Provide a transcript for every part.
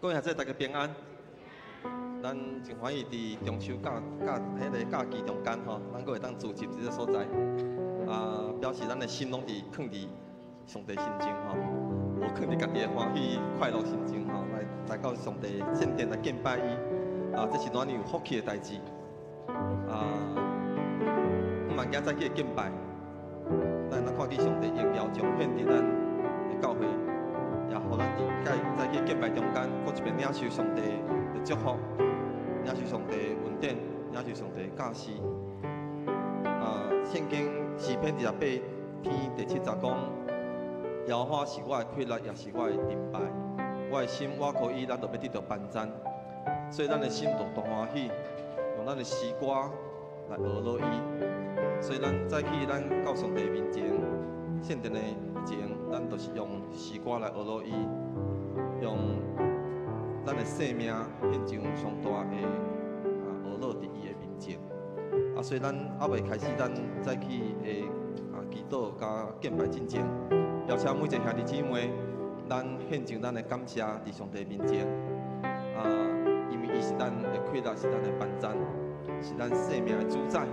各位兄弟，大家平安。咱真歡喜佇中秋假假彼个假期中間吼，咱閣會當聚集佇這所在。啊，表示咱的心攏佇囥佇上帝身前吼，無囥佇家己的歡喜快樂心情吼，來來到上帝聖殿來敬拜伊。啊，這是咱有福氣的代誌。啊，毋萬今早起的敬拜，咱咱看見上帝榮耀彰顯佇咱的教會。也予咱佇早早起敬拜中間，閣一遍領受上帝的祝福，領受上帝的恩典，領受上帝的教示。啊，聖經詩篇28篇第7節講：耶和華是我的氣力，也是我的盾牌。我的心倚靠伊，咱就欲得著幫贊。所以咱的心就大歡喜，用咱的詩歌來呵咾伊。所以咱早起咱到上帝面前，聖殿的前，咱就是用詩歌來呵咾伊，用咱的生命獻上上大的啊呵咾佇伊的面前。啊，所以咱猶未開始咱早起的啊祈禱佮敬拜進前，邀請每一個兄弟姊妹，咱獻上咱的感謝佇上帝面前。啊，因為伊是咱的氣力，是咱的幫贊，是咱生命的主宰。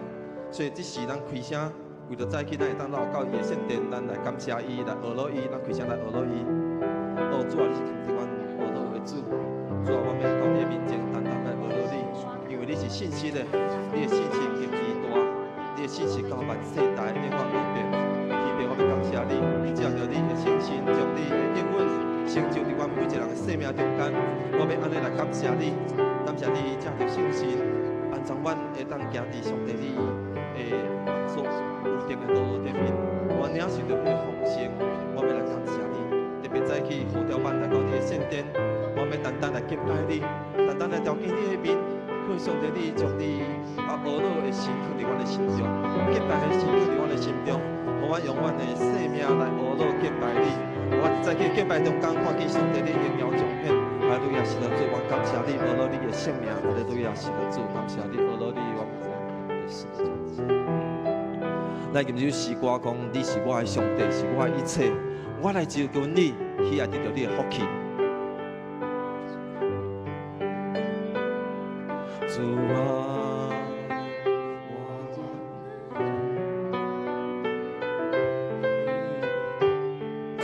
所以這時咱開聲，為著早起咱會當來到伊的聖殿，咱來感謝伊，來呵咾伊，咱開聲來呵咾伊。哦，主啊，你是肯定阮呵咾的主，主啊，我欲到你的面前，單單來呵咾你，因為你是信實的，你的信實極其大，你的信實到萬世代永遠無變。天父，我欲感謝你，你藉著你的聖神，將你的應允成就佇阮每一個人的生命中間。我欲按呢來感謝你，感謝你藉著聖神，幫助阮會當行佇上帝你的所預定的道路頂面，我領受著彼个豐盛，我欲來感謝你。特別早起呼召阮來到你的聖殿，我欲單單來敬拜你，單單來朝見你的面，向上帝你將你啊呵咾的心囥佇阮的心中，敬拜的心囥佇阮的心中，予我用阮的生命來呵咾敬拜你。我早起敬拜中間看見上帝你榮耀彰顯，哈利路亞，是的主，我感謝你，呵咾你的聖名，哈利路亞，是的主，感謝你，呵咾你，我來吟這首詩歌，講你是我的上帝，是我的一切，我來就近你，喜愛得著你的福氣。主啊，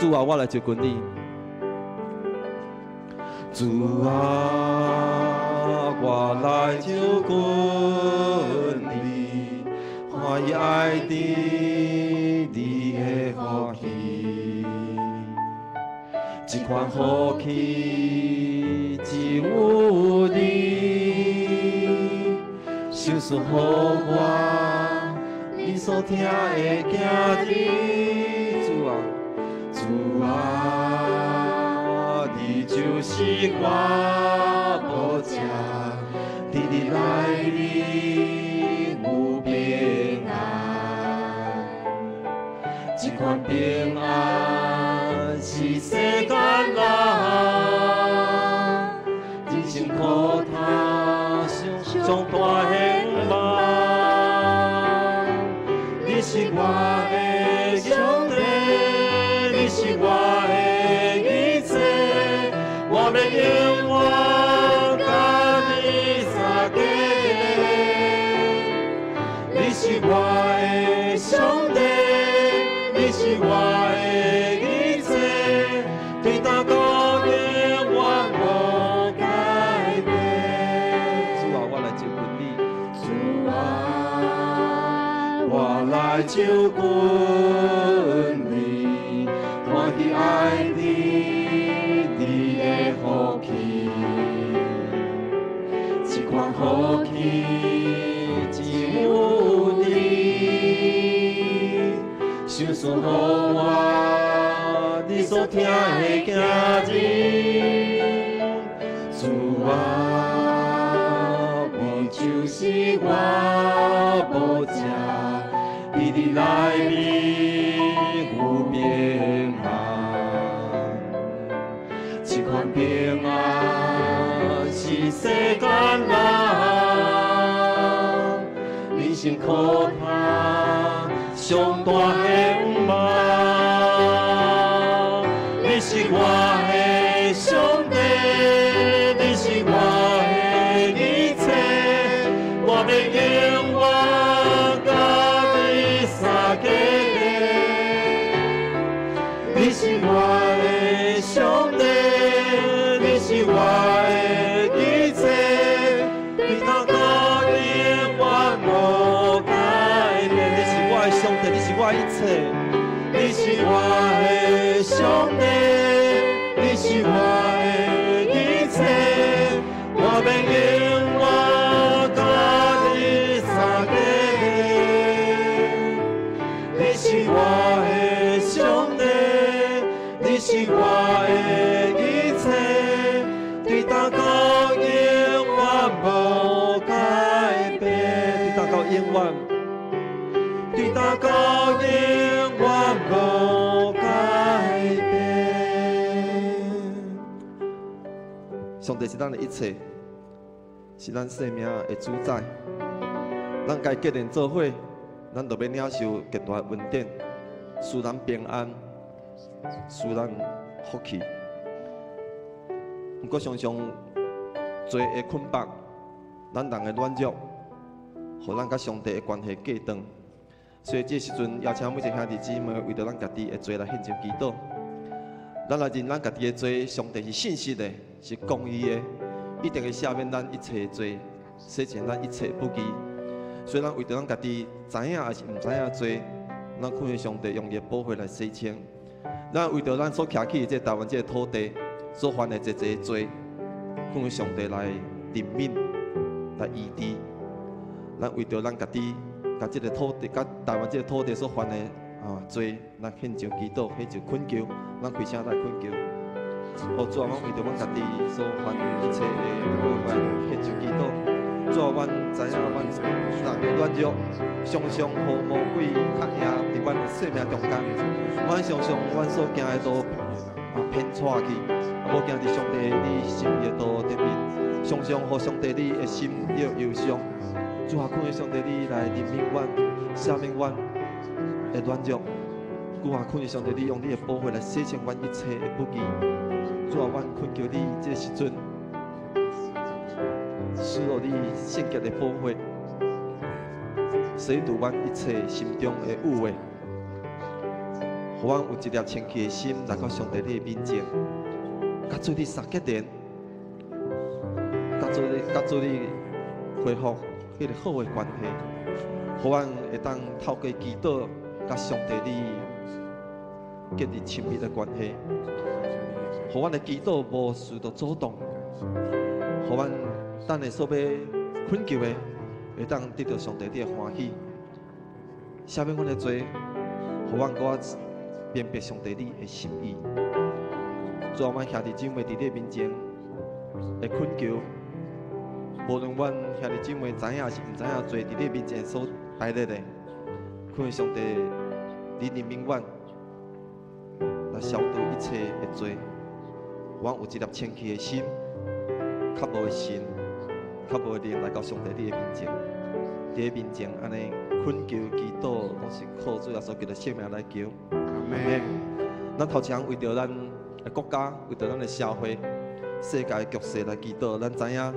主啊，我來就近你。主啊，我來就近你。歡喜愛得你的福氣，這款福氣只有你，賞賜予我，你所疼的囝兒。主啊，主啊，你就是我保障，佇你內裡有平安，這款平安是世間人人生苦難上大希望。你是我的上帝，你是我的一切，我欲永遠佮你相共。你是我的上帝，你是我的一切，對今到永遠無改變。主啊，我來就近你。主啊，我來就近你，歡喜愛你，你的福氣，這款福氣只有你，賞賜予我，你所疼的囝兒。主啊，你就是我保障，佇你內面有平安，這款平安是世間人人生苦難上大希望。你是我的上帝，我欲永遠佮你相結連。你是我的上帝，你是我的一切，對頭到永遠無改變。你是我的上帝，你是我的一切。你是我的上帝，你是我的一切，我欲永遠佮你相結連。你是我的上帝，你是我的一切，對頭到永遠無改變。對頭到永遠，對頭到永遠無改變。上帝是咱的一切，是咱生命的主宰。咱共伊結連做伙，咱就欲領受極大的恩典，賜咱平安，賜咱福氣。毋過常常罪的捆綁，咱人的軟弱，予咱佮上帝的關係隔斷。所以這時陣，邀請每一個兄弟姊妹為著咱家己的罪來獻上祈禱。咱來認咱家己的罪，上帝是信實的，是公義的，一定會赦免咱一切的罪，洗淨咱一切不義。所以咱為著咱家己知影抑是毋知影罪，咱懇求上帝用伊的寶血來洗清。咱為著咱所徛起的這台灣這个土地所犯的濟濟罪，懇求上帝來憐憫、來醫治。咱為著咱家己、佮這个土地、佮台灣這个土地所犯的罪，咱獻上祈禱，獻上懇求，咱開聲來懇求。哦，主啊，阮為著阮家己所犯一切的過犯，獻上祈禱。主啊，阮知影阮人的軟弱，常常予魔鬼較贏佇阮的生命中間。阮常常阮所行的路偏跙去，無行佇上帝你心意的道頂面，常常予上帝你的心有憂傷。主啊，懇求上帝你來憐憫阮，赦免阮的軟弱。主啊，懇求上帝你用你的寶血來洗淨阮一切的不義。主啊，阮懇求你這個時陣，賜予你聖潔的寶血，洗除阮一切心中的污穢，予阮有一粒清氣的心來到上帝你的面前，佮主你相結連，佮主你恢復彼个好的關係，予阮會當透過祈禱，佮上帝你建立親密的關係，予阮的祈禱無受到阻擋，予阮等下所欲懇求的，會當得到上帝你的歡喜。赦免阮的罪，予阮閣較明白上帝你的心意。主啊，阮兄弟姊妹佇你面前的懇求，無論阮兄弟姊妹知影抑是毋知影罪佇你面前所擺列的，懇求上帝你憐憫阮，來消除一切的罪，予阮有一粒清氣的心，較無的神，較無的靈來到上帝你的面前，佇你面前按呢懇求祈禱，攏是靠主耶穌基督聖名來求。阿門。咱頭前為著咱的國家，為著咱的社會、世界局勢來祈禱。咱知影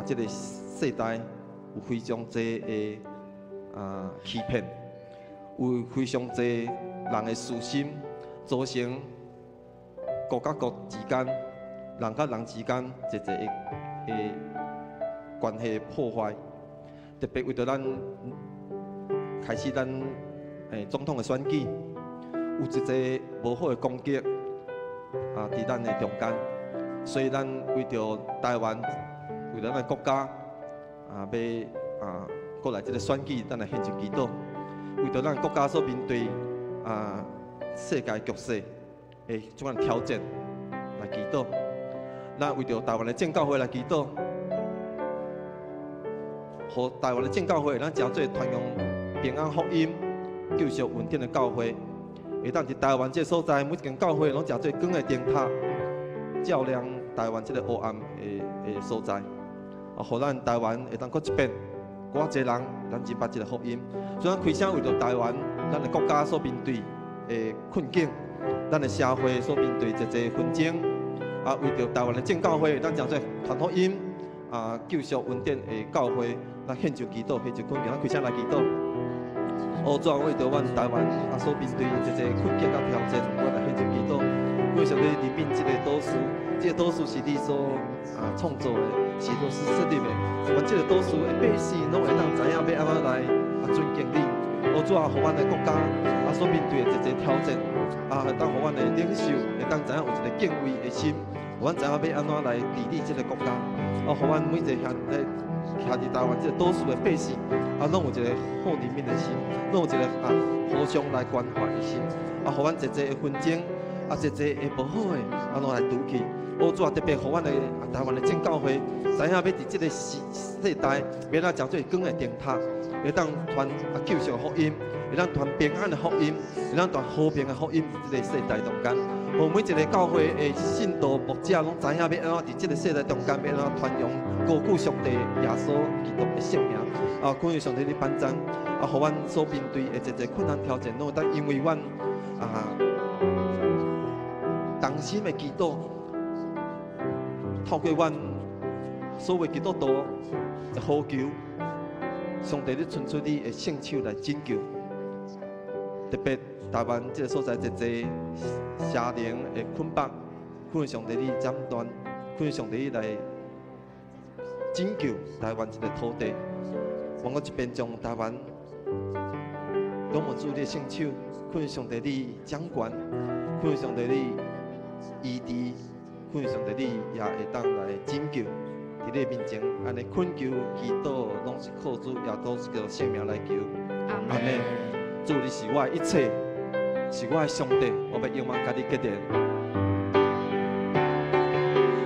這个世代有非常濟的欺騙，有非常濟人的私心，造成國佮國之間、人佮人之間濟濟的關係破壞。特別為著咱開始咱總統的選舉，有濟濟無好的攻擊佇咱的中間，所以咱為著台灣，為著咱的國家欲過來這个選舉，咱來獻上祈禱。為著咱國家所面對世界局勢的這款挑戰來祈禱。咱為著台灣的正教會來祈禱，予台灣的正教會，咱誠做傳揚平安福音、救贖恩典的教會，會當佇台灣這个所在，每一間教會攏誠做光的燈塔，照亮台灣這个黑暗的所在。予咱台灣會當閣一遍，閣較濟人咱認捌這个福音。所以咱開聲為著台灣，咱的國家所面對的困境，咱的社會所面對濟濟紛爭，為著台灣的正教會，咱誠做傳福音、救贖恩典的教會，咱獻上祈禱，獻上懇求，咱開聲來祈禱。哦，主啊，為著阮台灣啊所面對的這個困境佮挑戰，我來獻上祈禱。為上帝憐憫這個島嶼，這個島嶼是你所啊創造的，是你所設立的。阮這個島嶼的百姓，攏會當知影欲按怎來啊尊敬你。哦，主啊，予阮的國家啊所面對的這個挑戰，啊，會當予阮的領袖會當知影有一個敬畏的心，予阮知影欲按怎來治理這個國家。哦，予阮每一個兄弟徛佇台灣這個島嶼的百姓，啊，攏有一個好憐憫的心，攏有一個啊互相來關懷的心，啊，予阮濟濟的紛爭，啊，濟濟的無好的，啊，攏來除去。哦，主啊，特別予阮的啊台灣的正教會，知影欲佇這個時世代，欲按怎成做光的燈塔，會當傳啊救贖福音，會當傳平安的福音，會當傳和平的福音，佇這個世代中間。予每一個教會的信徒牧者，攏知影欲按怎佇這個世代中間，欲按怎傳揚高舉上帝耶穌基督的聖名。啊，懇求上帝你幫贊，啊，予阮所面對的濟濟困難挑戰，攏會當因為阮啊同心的祈禱，透過阮所有基督徒的呼求，上帝你伸出你的聖手來拯救。特別台灣這個所在濟濟邪靈的捆綁，懇求上帝你斬斷，懇求上帝你來拯救台灣這個土地。我這邊將台灣仰望主你的聖手，懇求上帝你掌權，懇求上帝你醫治，懇求上帝你也會當來拯救。佇你面前，按呢懇求祈禱，攏是靠主耶穌這個聖名來求。阿門。主，你是我的一切，是我的上帝，我欲永遠佮你結連。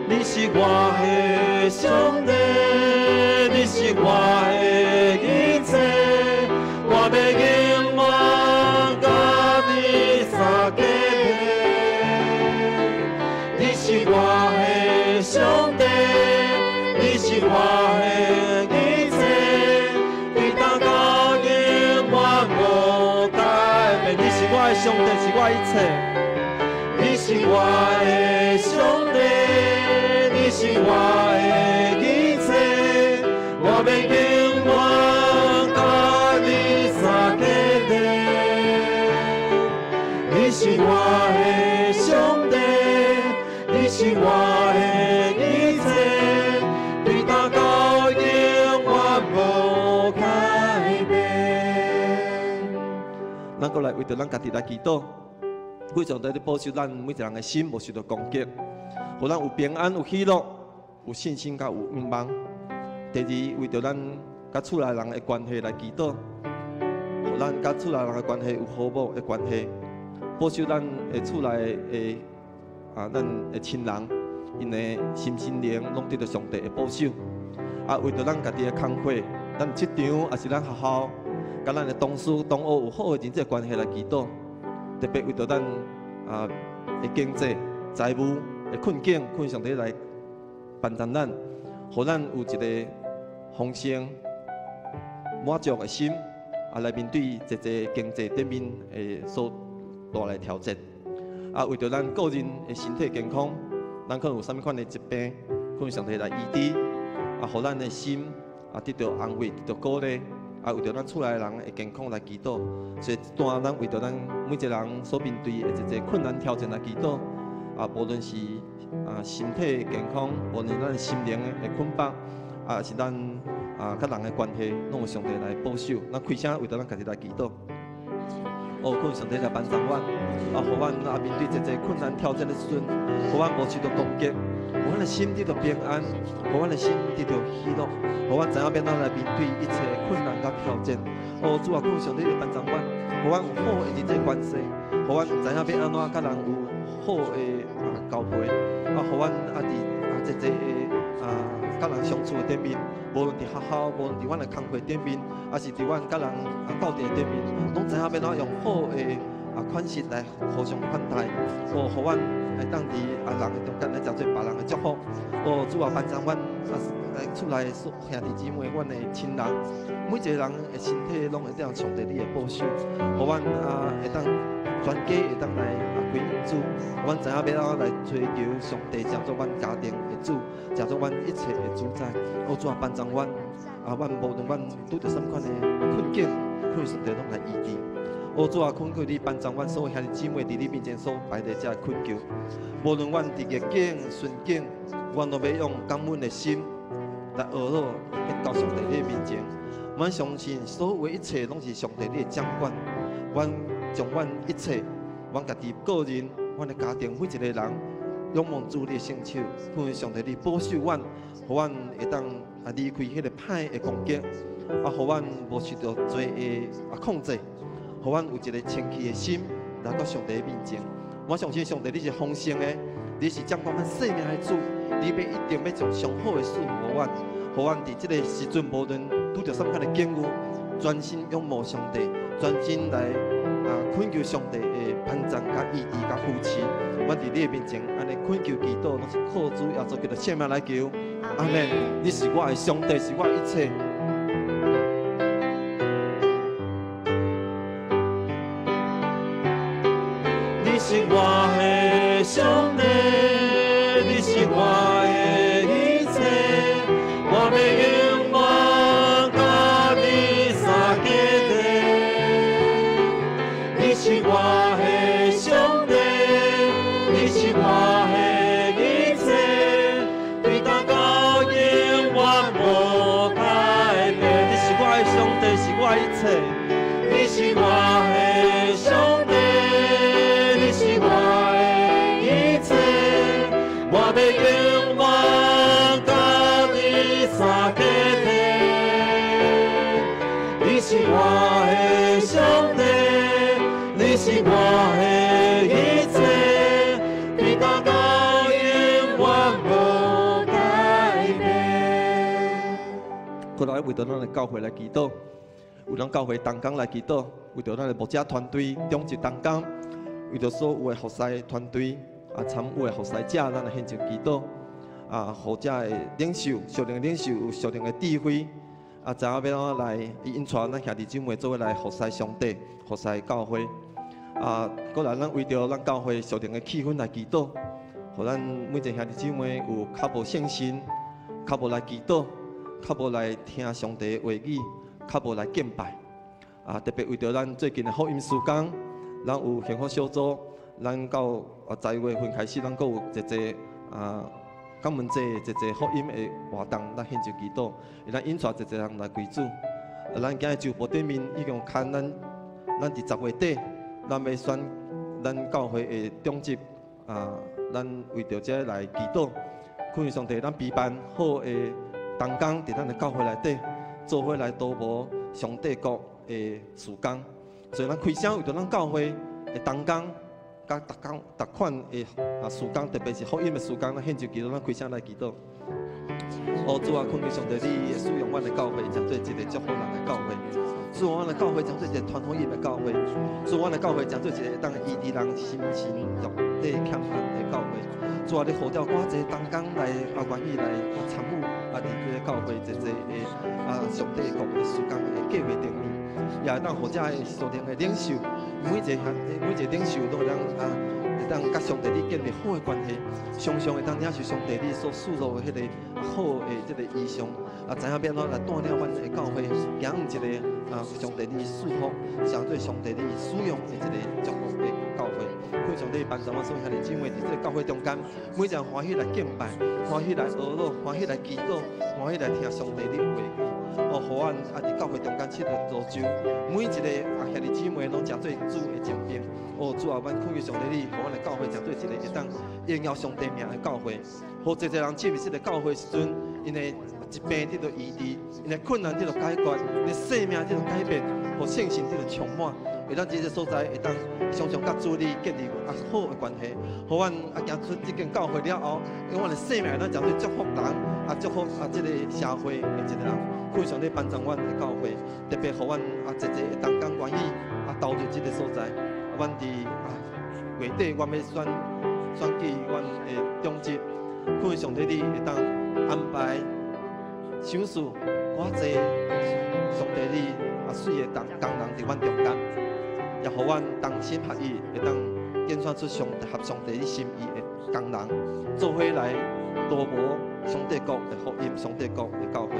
你是我的上帝，你是我的一切，我欲永遠佮你相結連。你是我的上帝，你是我的一切，對當到永遠無改變。你是我的上帝，是我的一切。你是我的上帝，你是我的一切，我欲永遠佮你相結連。你是我的上帝，你是我的一切，對當到永遠無改變。咱閣來為著咱家己來祈禱，求上帝你保守咱每一個人的心無受著攻擊，予咱有平安、有喜樂、有信心、佮有盼望。第二，為著咱佮厝內人的關係來祈禱，予咱佮厝內人的關係有和睦的關係，保守咱的厝內的啊，咱的親人，𪜶的身心靈攏得著上帝的保守。啊，為著咱家己的工課，咱職場抑是咱學校，佮咱的同事同學有好的人際關係來祈禱。特別為著咱啊的經濟、財務的困境，懇上帝來幫助咱，予咱有一個豐盛滿足的心，啊，來面對濟濟經濟頂面的所帶來挑戰。啊，為著咱個人的身體健康，咱可能有啥物款的疾病，懇上帝來醫治，啊，予咱的心啊得著安慰，得著鼓勵。啊，為著咱厝內人的健康來祈禱，所以這段咱為著咱每一個人所面對的濟濟困難挑戰來祈禱。啊，無論是啊身體健康，無論咱心靈的捆綁，啊是咱啊佮人的關係，攏有上帝來保守。咱開聲為著咱家己來祈禱。哦，懇上帝來幫助阮，啊，予阮啊面對濟濟困難挑戰的時陣，予阮無受著攻擊，予阮的心得著平安，予阮的心得著喜樂，予阮知影欲按怎來面對一切困難佮挑戰。哦，主啊，懇上帝來幫助阮，予阮有好的人際關係，予阮知影欲按怎佮人有好的啊交陪，啊，予阮啊佇啊濟濟的啊佮人相處的頂面，無論佇學校，無論佇阮的工課頂面，抑是佇阮佮人啊鬥陣的頂面，攏知影欲按怎用好的啊款式來互相款待，哦，予阮會當佇啊人的中間來成做別人的祝福。哦，主啊，幫助阮啊，厝內兄弟姊妹，阮的親人，每一個人的身體攏會當上帝你的保守，予阮啊會當全家會當來啊歸向主，予阮知影欲按怎來追求上帝，成做阮家庭的主，成做阮一切的主宰。哦，主啊，幫助阮啊，啊，阮無論阮拄著啥物款的困境，懇求上帝攏來醫治。哦，主啊，懇求你幫助阮所有兄弟姊妹佇你面前所擺的這個懇求。無論阮佇逆境順境，阮攏欲用感恩的心來學落到上帝你面前。阮相信所有一切攏是上帝你的掌管。阮將阮一切，阮家己個人，阮的家庭每一個人，仰望主你的聖手，懇求上帝你保守阮，予阮會當啊離開彼個歹的攻擊，啊，予阮無受著罪的啊控制，予阮有一個清氣的心來到上帝的面前。我相信上帝你是豐盛的，你是掌管阮生命的主，你欲一定欲將上好的賜予阮，予阮佇這個時陣無論拄著啥物款的境遇，專心仰望上帝，專心來啊懇求上帝的幫助、佮醫治、佮扶持。阮佇你的面前，按呢懇求祈禱，攏是靠主耶穌基督聖名來求。阿門。你是我的上帝，是我的一切。你是我的上帝，你是我的一切，我欲永遠佮你相結連。你是我的上帝，你是我的一切，對今到永遠無改變。你是我的上帝，是我的一切。你是我的上帝，你是我的一切，我欲永遠佮你相結連。你是我的上帝，你是我的一切，對今到永遠無改變。過來為著咱的教會來祈禱，為咱教會同工來祈禱，為著咱的牧者團隊、長執同工，為著所有的服侍團隊啊參與的服侍者，咱來獻上祈禱。啊，予遮的領袖、屬靈的領袖有屬靈的智慧，啊，知影欲按怎來引帶咱兄弟姊妹做伙來服侍上帝、服侍教會。啊，過來咱為著咱教會屬靈的氣氛來祈禱，予咱每一個兄弟姊妹有較無信心、較無來祈禱、較無來聽上帝的話語、較無來敬拜。啊，特別為著咱最近的福音事工，咱有幸福小組，咱到啊10月份開始，咱閣有一濟啊感恩節一濟福音的活動，咱獻上祈禱，會咱引帶濟濟人來歸主。啊，咱今日周報頂面已經有刊咱，咱佇10月底，咱欲選咱教會的長執啊，咱為著這來祈禱，懇求上帝，咱備辦好的同工佇咱的教會內底，做伙來圖謀上帝國的事工。所以咱開聲為著咱教會的同工，佮逐工逐款的啊事工，特別是福音的事工，咱獻上祈禱，咱開聲來祈禱。哦，主啊，懇求上帝，你使用阮的教會，成做一個祝福人的教會；使用阮的教會，成做一個傳福音的教會；使用阮的教會，成做一個當醫治人心神肉體欠乏的教會。主啊，你呼召偌濟同工來啊，願意來啊參與啊，佇這个教會濟濟的啊上帝國的事工的計劃頂面，也會當予遮的屬靈的領袖，每一個每一個領袖攏會當啊，會當佮上帝你建立好的關係，常常會當領受上帝你所賜予的彼个好的這个異象，啊，知影欲按怎來帶領阮的教會，行向一个啊上帝你賜福，成做上帝你使用的一個祝福的教會。懇上帝幫助阮所有兄弟姊妹佇這个教會中間，每一個人歡喜來敬拜，歡喜來學落，歡喜來祈禱，歡喜來聽上帝的話語。哦，予阮啊佇教會中間七日蘆洲，每一個啊兄弟姊妹攏成做主的精兵。哦，主啊，阮懇求上帝你，予阮的教會成做一個會當榮耀上帝名的教會。予濟濟人進入這个教會時陣，𪜶的疾病得到醫治，𪜶的困難得到解決，𪜶的生命得到改變，予信心得到充滿。會當這个所在會當常常佮主你建立啊好的關係，予阮啊行出這間教會了後，用阮的生命咱成做祝福人，啊祝福啊這个社會的一個人。懇上帝幫助阮的教會，特別予阮啊濟濟的同工願意啊投入這个所在。阮佇啊月底，阮欲選舉阮的長執，懇上帝你會當安排賞賜偌濟上帝你啊媠的同工人佇阮中間，也予阮同心合意會當揀選出上合上帝你心意的工人，做伙來圖謀上帝國的福音，上帝國的教會。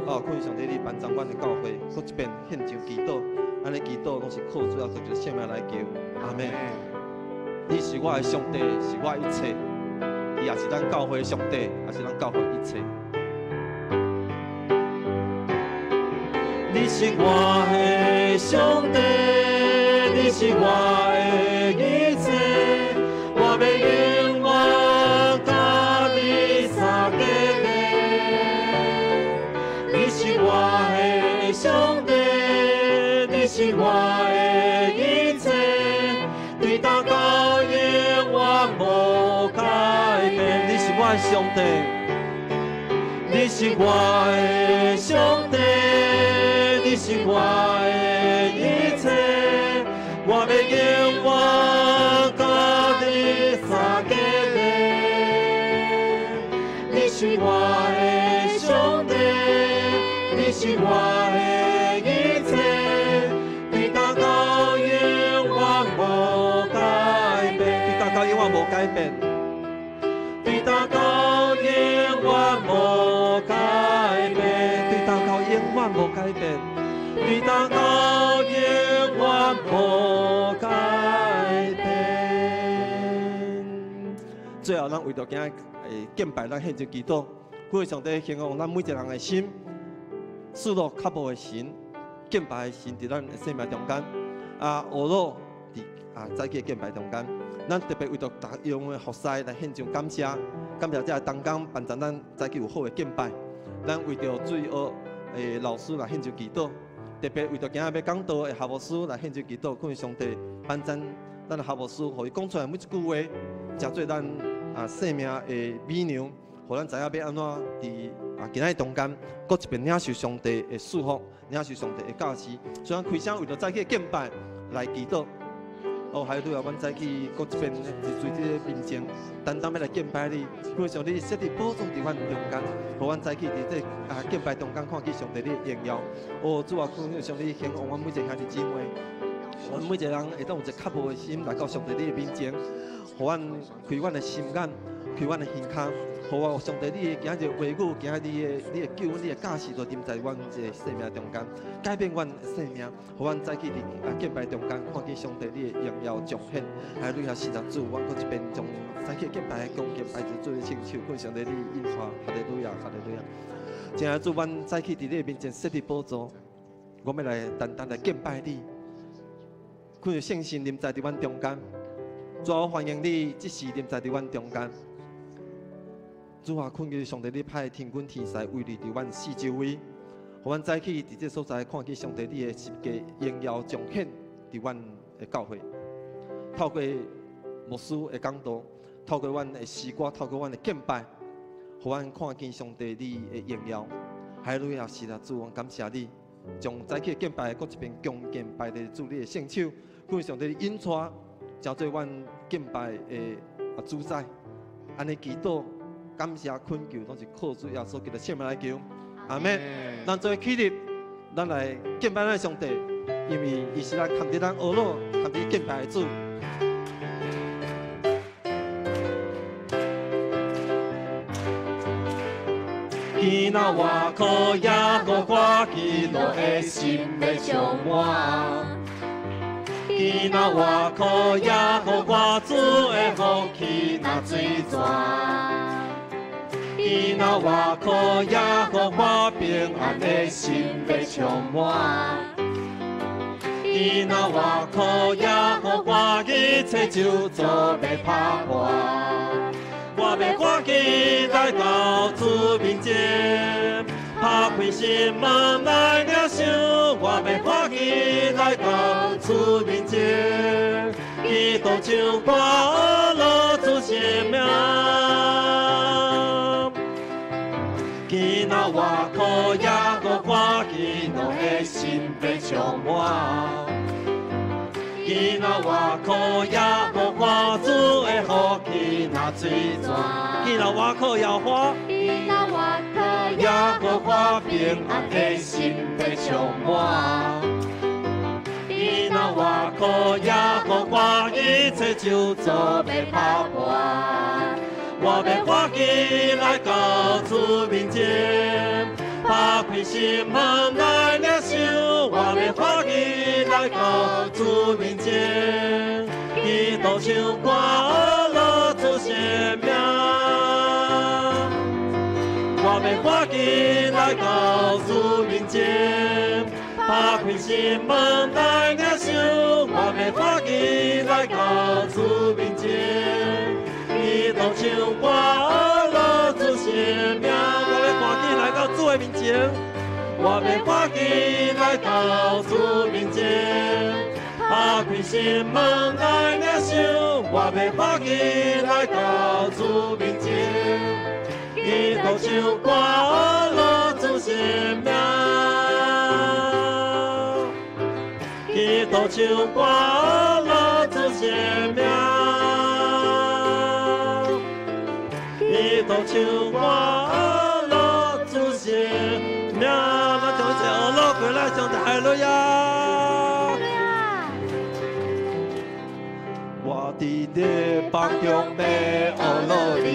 哦，懇求上帝你幫助阮的教會，閣一遍獻上祈禱，按呢祈禱攏是靠主耶穌基督聖名來求，阿們。你是我的上帝，是我一切，伊也是咱教會的上帝，也是咱教會一切。你是我的上帝，你是我的一切，我欲永遠佮你相结连。你是我的上帝，你是我的一切，对今到永远无改变。你是我的上帝，你是我的上帝。你是我的一切，我欲永远佮你相结连。你是我的上帝，你是我的一切，对今到永远无改变。对今到永远无改变。对今到永远无改变。对今到永远无改变。对今到永远无改变。最後，咱為著今仔敬拜，咱獻上祈禱，求上帝興旺咱每一個人的心，失落渴慕的神，敬拜的神佇咱的生命中間，啊，學老佇啊早起的敬拜中間，咱特別為著逐樣的服侍來獻上感謝，感謝這个同工幫助咱早起有好的敬拜，咱為著水學的老師來獻上祈禱。特別為著今仔欲講道的夏牧師來獻上祈禱，懇求上帝幫助咱的夏牧師，予伊講出來每一句話，成做咱啊生命的美糧，予咱知影欲按怎佇啊今仔日中間，閣一遍領受上帝的祝福，領受上帝的教示。所以咱開聲為著早起敬拜來祈禱。哦，哈利路亞！阮早起閣一遍伫主這个面前，單單欲來敬拜你，懇求上帝設立寶座佇阮中間，予阮早起佇這啊敬拜中間看見上帝你的榮耀。哦，主啊，懇求上帝興旺阮每一個兄弟姊妹，阮每一個人會當有一個渴慕的心來到上帝你的面前，予阮開阮的心眼，開阮的耳孔，予我上帝你的今日話語，今日你的救恩，你的教示，都臨在阮這个生命中間，改變阮的生命，予阮早起佇啊敬拜中間看見上帝你的榮耀彰顯。哈利路亞，是的主，阮閣一遍將早起敬拜的恭敬擺佇主的聖手，懇上帝你引帶，哈利路亞，哈利路亞。親愛的主，阮早起佇你的面前設立寶座，我欲來單單來敬拜你。懇求聖神臨在佇阮中間，主啊，我歡迎你，這時臨在佇阮中間。主啊，懇求上帝你派天軍天使圍繞佇阮四周圍，予阮早起佇這所在看見上帝你的十架榮耀彰顯佇阮的教會。透過牧師的講道，透過阮的詩歌，透過阮的敬拜，予阮看見上帝你的榮耀。哈利路亞，是啦，主，我感謝你，將早起敬拜閣一遍恭敬擺佇主你的聖手，懇求上帝你引帶，成做阮敬拜的啊主宰。按呢祈禱。感謝懇求，攏是靠主耶穌基督聖名來求，阿們。咱做伙起立，咱來敬拜咱的上帝，因為伊是咱堪得咱呵咾，堪得敬拜的主。今仔我靠耶和華，喜樂的心欲充滿。今仔我靠耶和華，主的福氣若水泉。今仔我靠耶和華，平安的心欲充滿。今仔我靠耶和華，一切咒詛欲拍破。我欲趕緊來到主面前，拍開心門來領受。我欲趕緊來到主面前，基督唱歌樂主聖名。今仔我靠耶和華，喜樂的心欲充滿。今仔我靠耶和華，主的福氣若水泉。今仔我靠耶和華，今仔我靠耶和華，平安的心欲充滿。今仔我靠耶和華，一切咒詛欲拍破。我我欲歡喜來到主面前，拍開心門來領受，我欲歡喜來到主面前，基督唱歌呵咾主聖名。我欲歡喜來到主面前，拍開心門來領受，我欲歡喜來到主面前，基督唱歌呵咾主聖名。我欲歡喜來到主的面前，我欲歡喜來到主面前，拍開心門來領受，我欲歡喜來到主面前，基督唱歌呵咾主聖名。基督唱歌呵咾主聖名。基督唱歌呵咾主聖名。咱將一切呵咾過來，上帝哈利路亞。我佇列邦中欲呵咾你，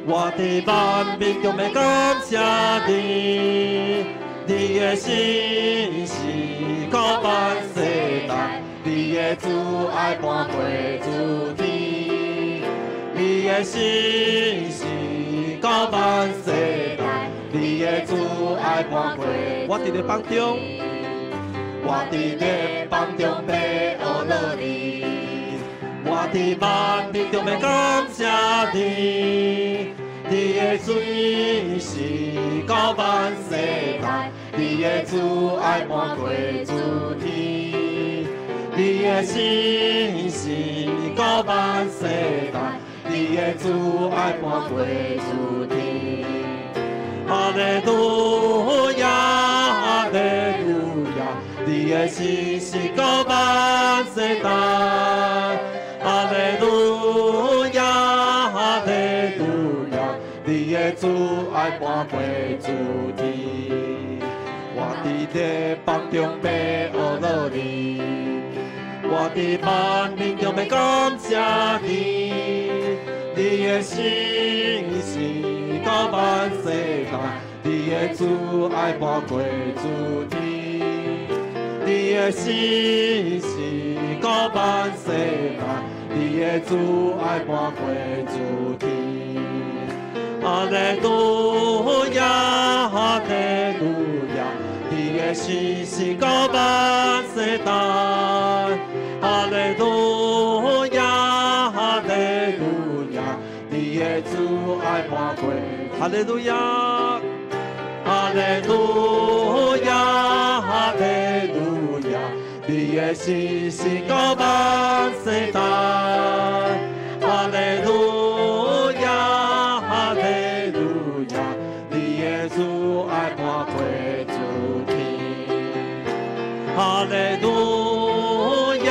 我佇萬民中欲感謝你，你的信實到萬世代，你的慈愛伴過諸天，你的信實到萬世代，你的慈愛伴過。我佇列邦中，我佇列邦中欲呵咾你，我佇萬民中欲感謝你，你的信實到萬世代，你的慈愛伴過諸天，你的信實到萬世代，你的慈愛伴過諸天。哈利路亞，哈利路亞，你的信實到萬世代。哈利路亞，哈利路亞，你的慈愛伴過諸天。我佇列邦中欲呵咾你，我佇萬民中欲感謝你，你的信實到萬世代，你的慈愛伴過諸天，你的信實到萬世代，你的慈愛伴過諸天。哈利路亞，哈利路亞，你的信實到萬世代。哈利路亞，哈利路亞，你的慈愛伴過。哈利路亞，哈利路亞，哈利路亞，你的信實到萬世代。哈利路亞，哈利路亞，你的慈愛伴過諸天。哈利路亞，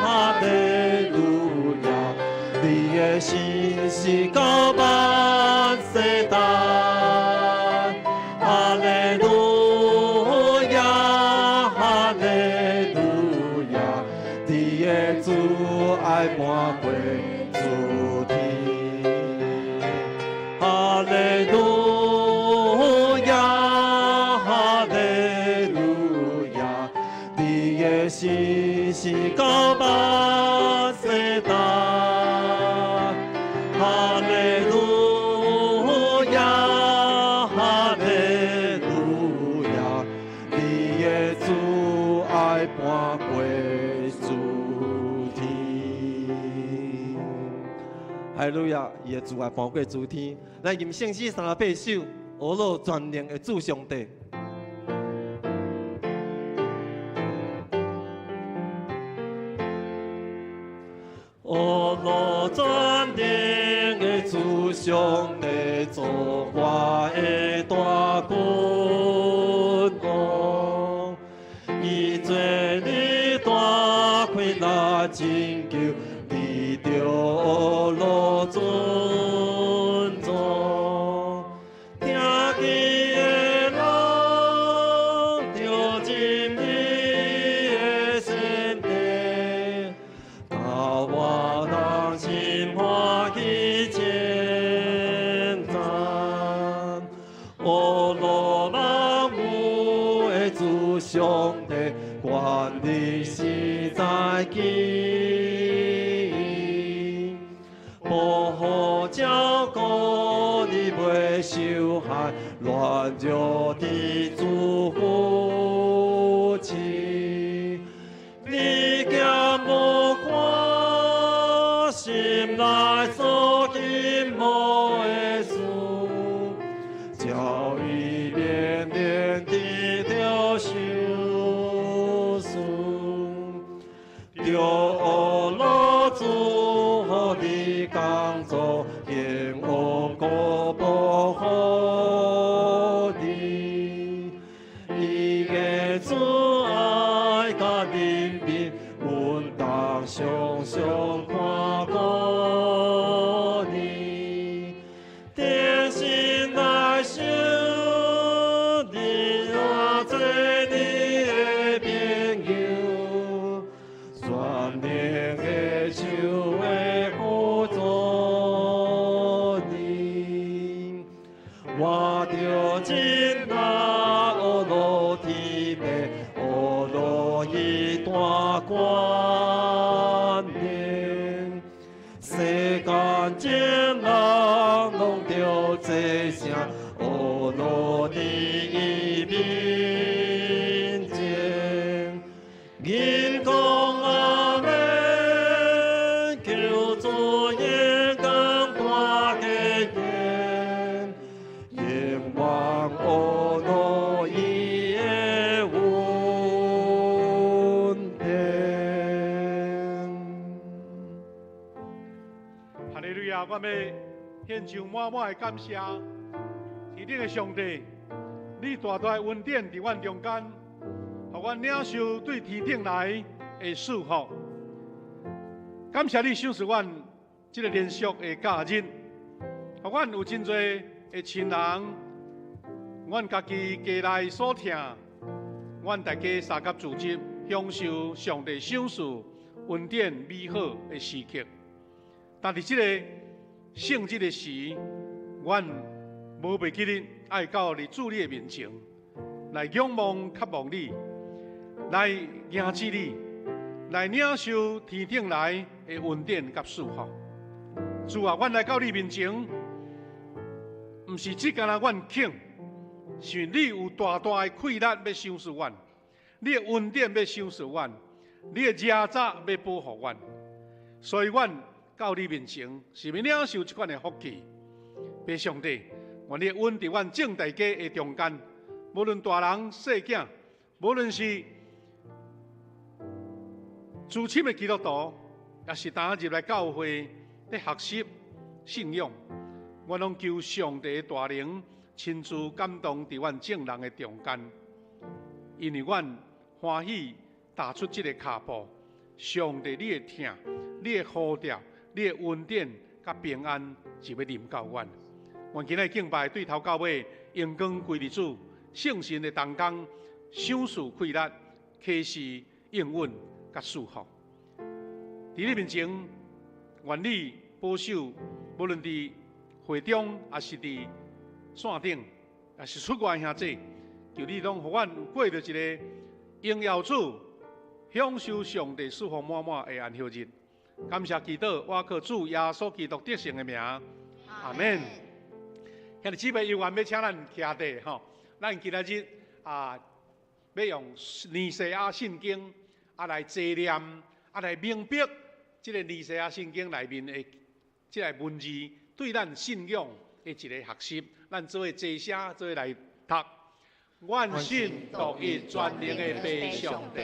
哈利路亞，你的信實到萬世代。哈利路亞，哈利路亞，你的慈愛伴過諸天。哈利路亞，哈利路亞，你的信實到萬世代。哈利路亞，哈利路亞，你的慈愛伴過諸天。哈利路亞，伊的慈愛伴過諸天。來吟聖詩38首，呵咾全能的主上帝。呵咾全能的主上帝，做我的大君王，伊做你大開來拯救，你著呵咾尊重。聽見的人著進你的聖殿，教我人心歡喜，有上帝權力實在緊，保護照顧你袂受害，軟弱的主扶持，你行無看心內所渴慕的事，叫伊連連得著賞賜，著阿羅主予你工作，興旺閣保護你，伊的慈愛佮憐憫，阮當常常看顧你，定心來想，你我做你的朋友，全能的手會輔助你。我著真大阿羅天父，阿羅伊大權能，世間眾人攏著齊聲阿羅佇伊面前，吟講阿們，求主榮光大顯現，永遠阿羅伊的恩典。哈利路亞！我欲獻上滿滿的感謝，天頂的上帝，你大大的恩典佇阮中間，予阮領受對天頂來的祝福。感謝你賞賜阮這个連續的假日，予阮有真濟的親人，阮家己家內所疼，阮大家相佮聚集，享受上帝賞賜恩典美好的時刻。但佇這個聖日的時，阮無袂記得愛到佇主你的面前，來仰望、渴望你，來迎接你，來領受天頂來的恩典佮祝福。主啊，阮來到你面前，毋是只干焦阮肯，是你有大大的氣力欲賞賜阮，你的恩典欲賞賜阮，你的耶扎欲保護阮，所以阮到你面前是欲領受這款的福氣。父上帝，願你的恩佇阮眾大家的中間，無論大人細囝，無論是資深的基督徒，抑是剛入來教會咧學習信仰，我攏求上帝的大能親自感動佇阮眾人的中間，因為阮歡喜踏出這个跤步，上帝你的疼，你的呼召，你的恩典佮平安就欲臨到阮。願今仔敬拜對頭到尾，榮光歸予主，聖神的同工，賞賜氣力，啟示應允佮祝福。佇你面前，願你保守，無論佇會中，抑是佇線頂，抑是出外兄弟，求你攏予阮有過著一个榮耀主、享受上帝祝福滿滿的安息日。感謝祈禱，我靠主耶穌基督得勝的名，阿們。兄弟姊妹有緣欲請咱徛地吼，咱今仔日啊，欲用彌賽亞聖經啊來查念啊來明白這个彌賽亞聖經內面的這个文字對咱信仰的一个學習，咱做伙齊聲做伙來讀。阮信獨一全能的父上帝，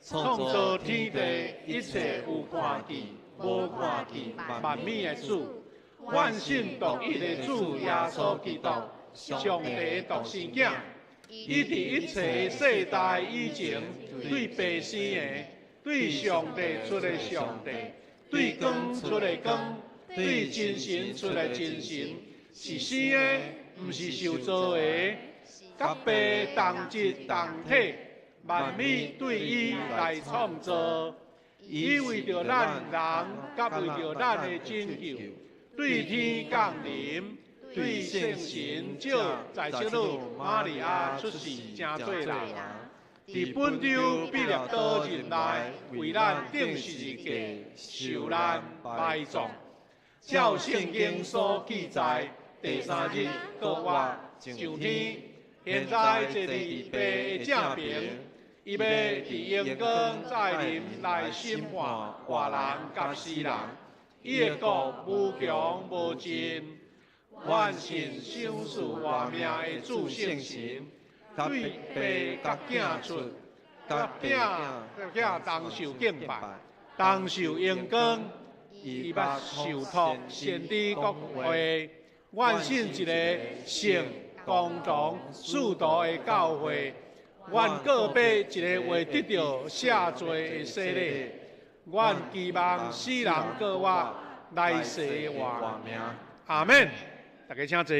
創造天地一切有看見、無看見萬物的主。阮信獨一的主耶穌基督，上帝的獨生囝，伊佇一切世代以前對父生的，對上帝出的上帝，對光出的光，對真神出的真神，是生的，毋是受造的，佮父同質同體，萬物對伊來創造。伊為著咱人，佮為著咱的拯救，對天降臨，對聖神召在聖女瑪利亞出世，成做人，佇本丟彼列多任內，為咱釘十字架受難埋葬，照聖經所記載，第三日復活上天。現在坐佇父的正爿，伊欲佇榮光再臨來審判活人佮死人，伊的國無窮無盡。阮信賞賜活命的主聖神，對父佮囝出，佮囝同受敬拜，同受榮光。伊捌受託先知講話，阮信一個聖共同使徒的教會，阮告白一个會得著赦罪的洗禮，阮期望死人復活，來世活命。阿們。大家請坐。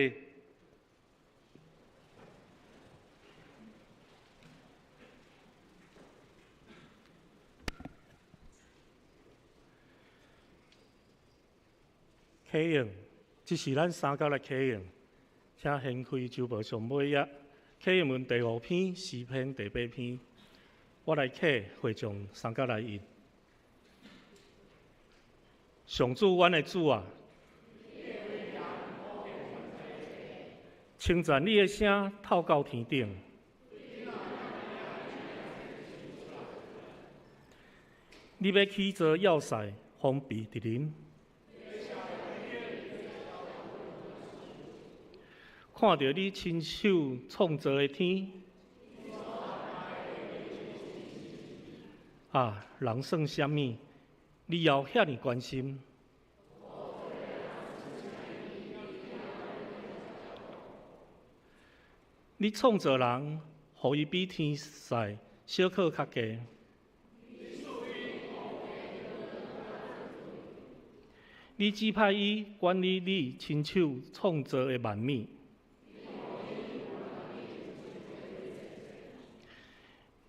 啟用，這是咱三角來啟用，請掀開周報上尾頁，啟用文第五篇，詩篇第八篇，我來啟會眾三角來印。上主，阮的主啊，稱讚你的聲透到天頂，你欲起造要塞，防備敵人。看著你親手創造的天，啊，人算啥物？你猶遐爾關心？你創造人，予伊比天使小可較低。你指派伊管理你親手創造的萬物。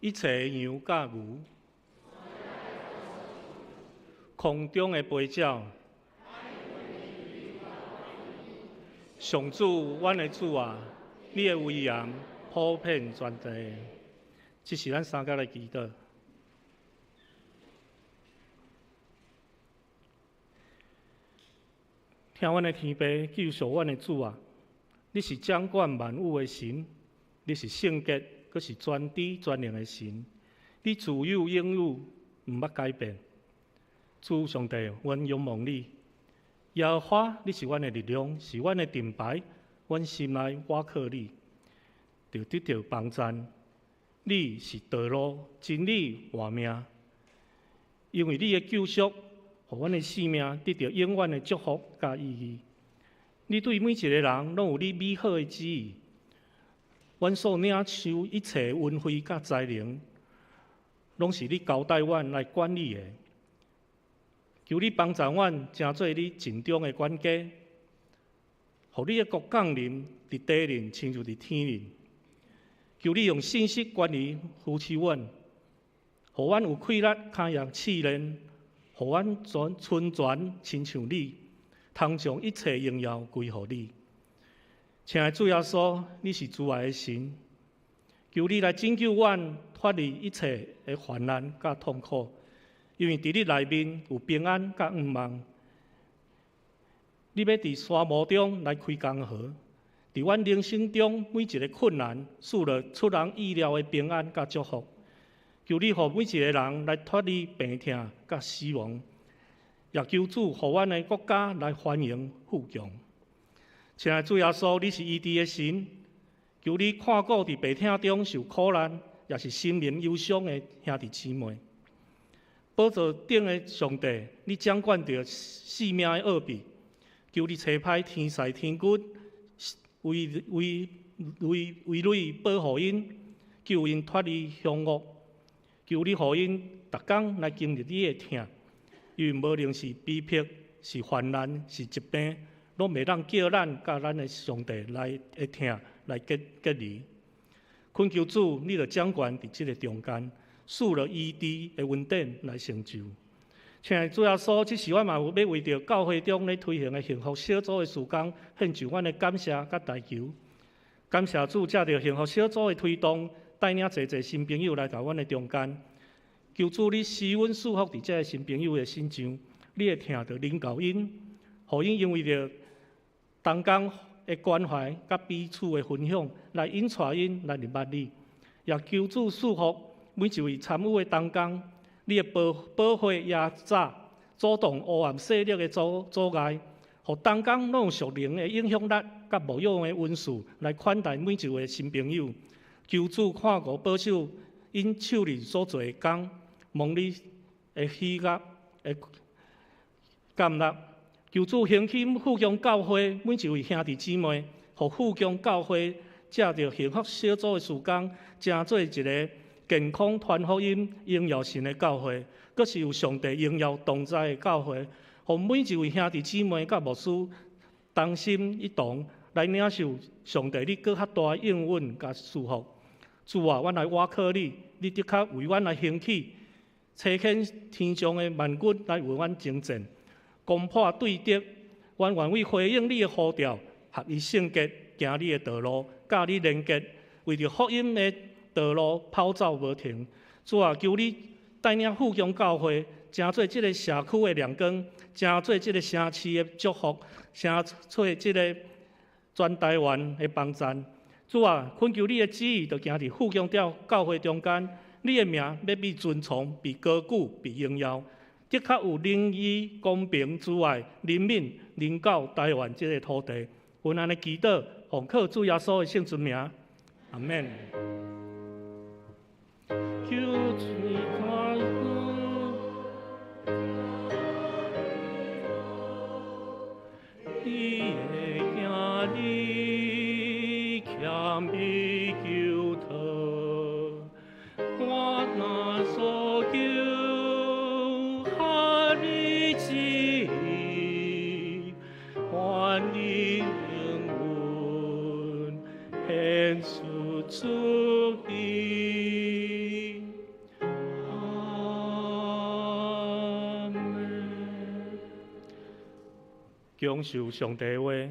一切羊佮牛，空中的飛鳥，上主，阮的主啊，你的威嚴普遍全地。這是咱三个來祈禱。聽阮的天父，救贖阮的主啊！你是掌管萬有的神，你是聖潔，閣是全知全能的神。你自有永有，毋捌改變。主上帝，阮仰望你。耶和華，你是阮的力量，是阮的盾牌，阮心內倚靠你，就得著幫贊。你是道路、真理、活命。因為你的救贖，予阮的生命得著永遠的祝福佮意義。你對每一個人攏有你美好的旨意。阮所領受一切恩惠佮才能，攏是你交代阮來管理的。求你幫助阮，成做你盡忠的管家，予你的國降臨佇地面，親像佇天面。求你用信實管理扶持阮，予阮有氣力堪用試煉，予阮純全親像你，通將一切榮耀歸予你。親愛的主耶穌，你是慈愛的神，求你來拯救阮脫離一切的患難佮痛苦，因為佇你內面有平安佮盼望。你欲佇沙漠中來開江河，佇阮人生中每一个困難，賜予出人意料的平安佮祝福。求你予每一个人來脫離病痛佮死亡，也求主予阮的國家來繁榮富強。親愛的主耶穌，你是醫治的神，求你看顧佇病痛中受苦難，也是心靈憂傷的兄弟姊妹。寶座頂的上帝，你掌管著生命的奧秘，求你差派天使天軍為為為為你保護𪜶，救𪜶脫離兇惡。求你予𪜶逐工來經歷你的疼，因為無論是逼迫、是患難、是疾病，攏袂當叫咱佮咱的上帝來的疼來隔隔離。懇求主，你著掌權佇這个中間，賜予醫治的恩典來成就。親愛的主耶穌，這時我嘛有欲為著教會中咧推行的幸福小組的事工，獻上阮的感謝佮代求。感謝主，藉著幸福小組的推動，帶領濟濟新朋友來到阮的中間。求主你施恩賜福佇這个新朋友的身上，你會疼著臨到𪜶，予𪜶因為著同工的關懷佮彼此的分享，來引帶𪜶來認捌你。也求主賜福每一位參與的同工，你的寶血壓榨，阻擋黑暗勢力的阻礙，予同工攏有屬靈的影響力，佮牧養的恩賜來款待每一位新朋友。求主看顧保守𪜶手裡所做的工，蒙你的喜悅的感納。求主興起富強教會每一位兄弟姊妹，予富強教會藉著幸福小組的事工，成做一个健康傳福音、榮耀神的教會，閣是有上帝榮耀同在的教會。予每一位兄弟姊妹佮牧師同心一同來領受上帝你閣較大的應允佮祝福。主啊，阮來倚靠你，你的確為阮來興起，差遣天上的萬軍來為阮征戰，攻破對敵。阮願意回應你的呼召，合一聖潔，行你的道路，佮你連結，為著福音的道路跑走無停。主啊，求你帶領富強教會，成做這个社區的亮光，成做這个城市的祝福，成做這个全台灣的幫贊。主啊，懇求你的旨意，就行佇富強教會中間，你的名欲被尊崇、被高舉、被榮耀，的確有仁義、公平之愛、憐憫，臨到台灣這个土地。阮按呢祈禱，奉靠主耶穌的聖尊名，阿們。求主看顧，伊的囝兒謙卑求託，我若所求合你旨意，願你應允顯出慈悲。阿們。享受上帝話，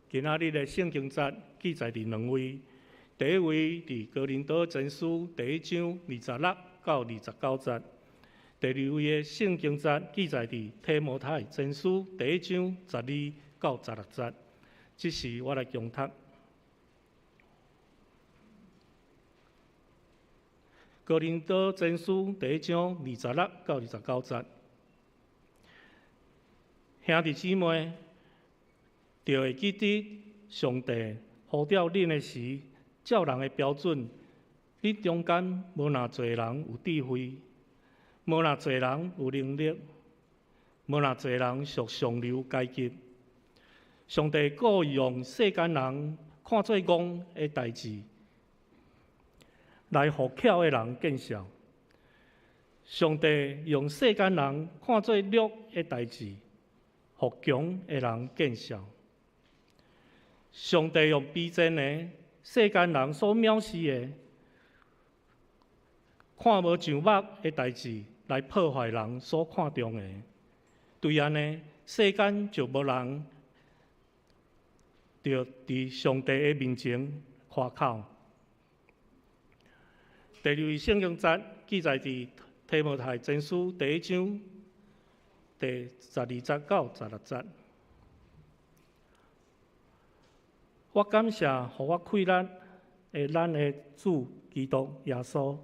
今仔日的聖經節記載佇兩位，第一位佇哥林多前書第一章26到29節，第二位的聖經節記載佇提摩太前書第一章12到16節。這時我來恭讀。哥林多前書第一章26到29節，兄弟姊妹，就會記得上帝呼召恁的時，照人的標準，恁中間無偌濟人有智慧，無偌濟人有能力，無偌濟人屬上流階級。上帝故意用世間人看做戇的代誌，來予巧的人見笑。上帝用世間人看做弱的代誌，予強的人見笑。上帝用卑賤的世間人所藐視的、看無上目的代誌，來破壞人所看重的。對按呢，世間就無人著佇上帝的面前誇口。第二位聖經節記載佇提摩太前書第一章第12節到16節。我感謝予我氣力的咱的主基督耶穌，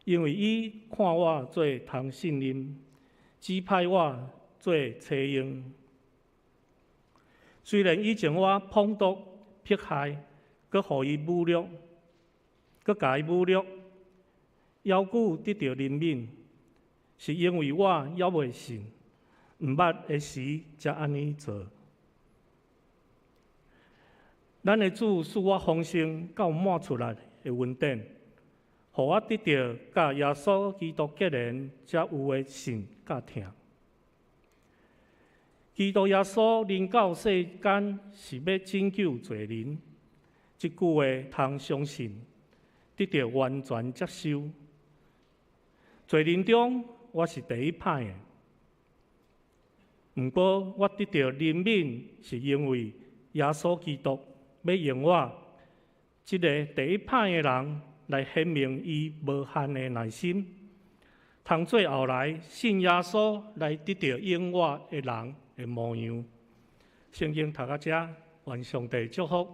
因為伊看我做通信任，指派我做差用。雖然以前我捧毒迫害，閣予伊侮辱，閣共伊侮辱，猶閣得著憐憫，是因為我猶未信，毋捌的時才按呢做。咱的主賜我豐盛到滿出來的恩典，予我得著佮耶穌基督結連，才有的信佮疼。基督耶穌臨到世間是欲拯救罪人，這句話通相信，得著完全接受。罪人中，我是第一歹的。毋過，我得著憐憫，是因為耶穌基督欲用我這个第一歹的人來顯明伊無限的耐心，通做後來信耶穌來得著永活的人的模樣。聖經讀到遮，願上帝祝福、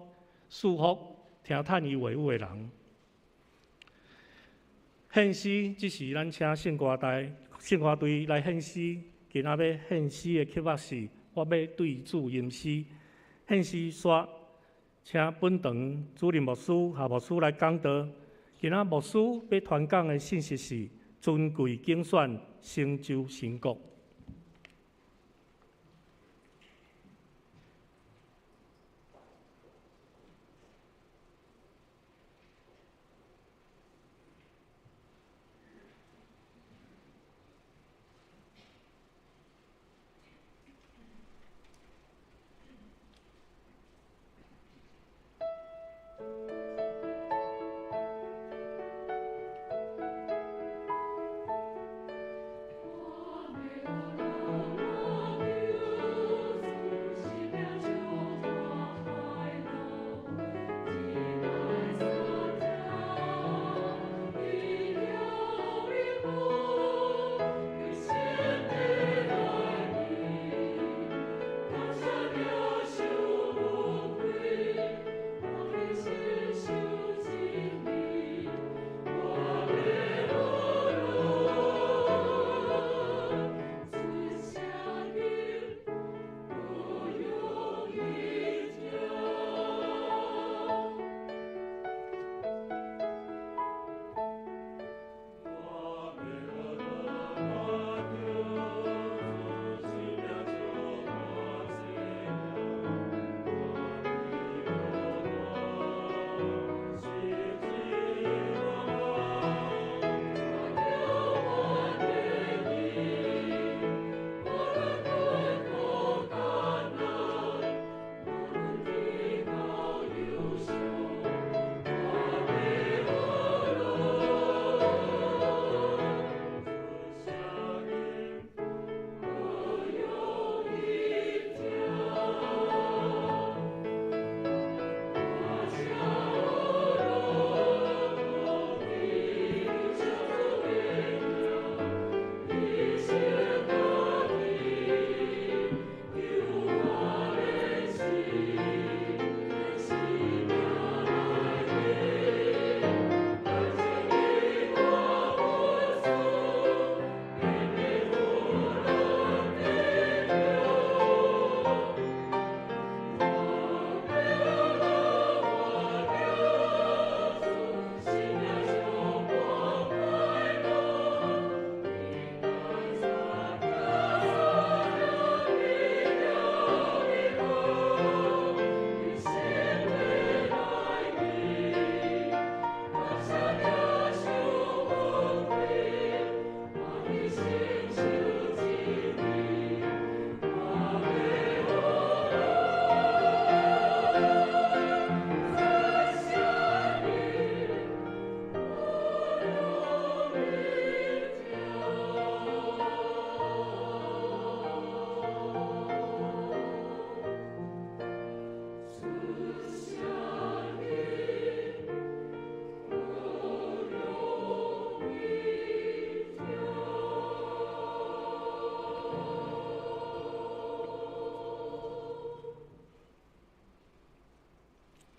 賜福聽探伊話語的人。獻詩，這是咱請聖歌隊、聖歌隊來獻詩。今仔欲獻詩的曲目是《我欲對主吟詩》。獻詩煞，請本堂主任牧師、夏牧師來講道。今仔牧師欲傳講的信息是尊貴揀選，成就神國。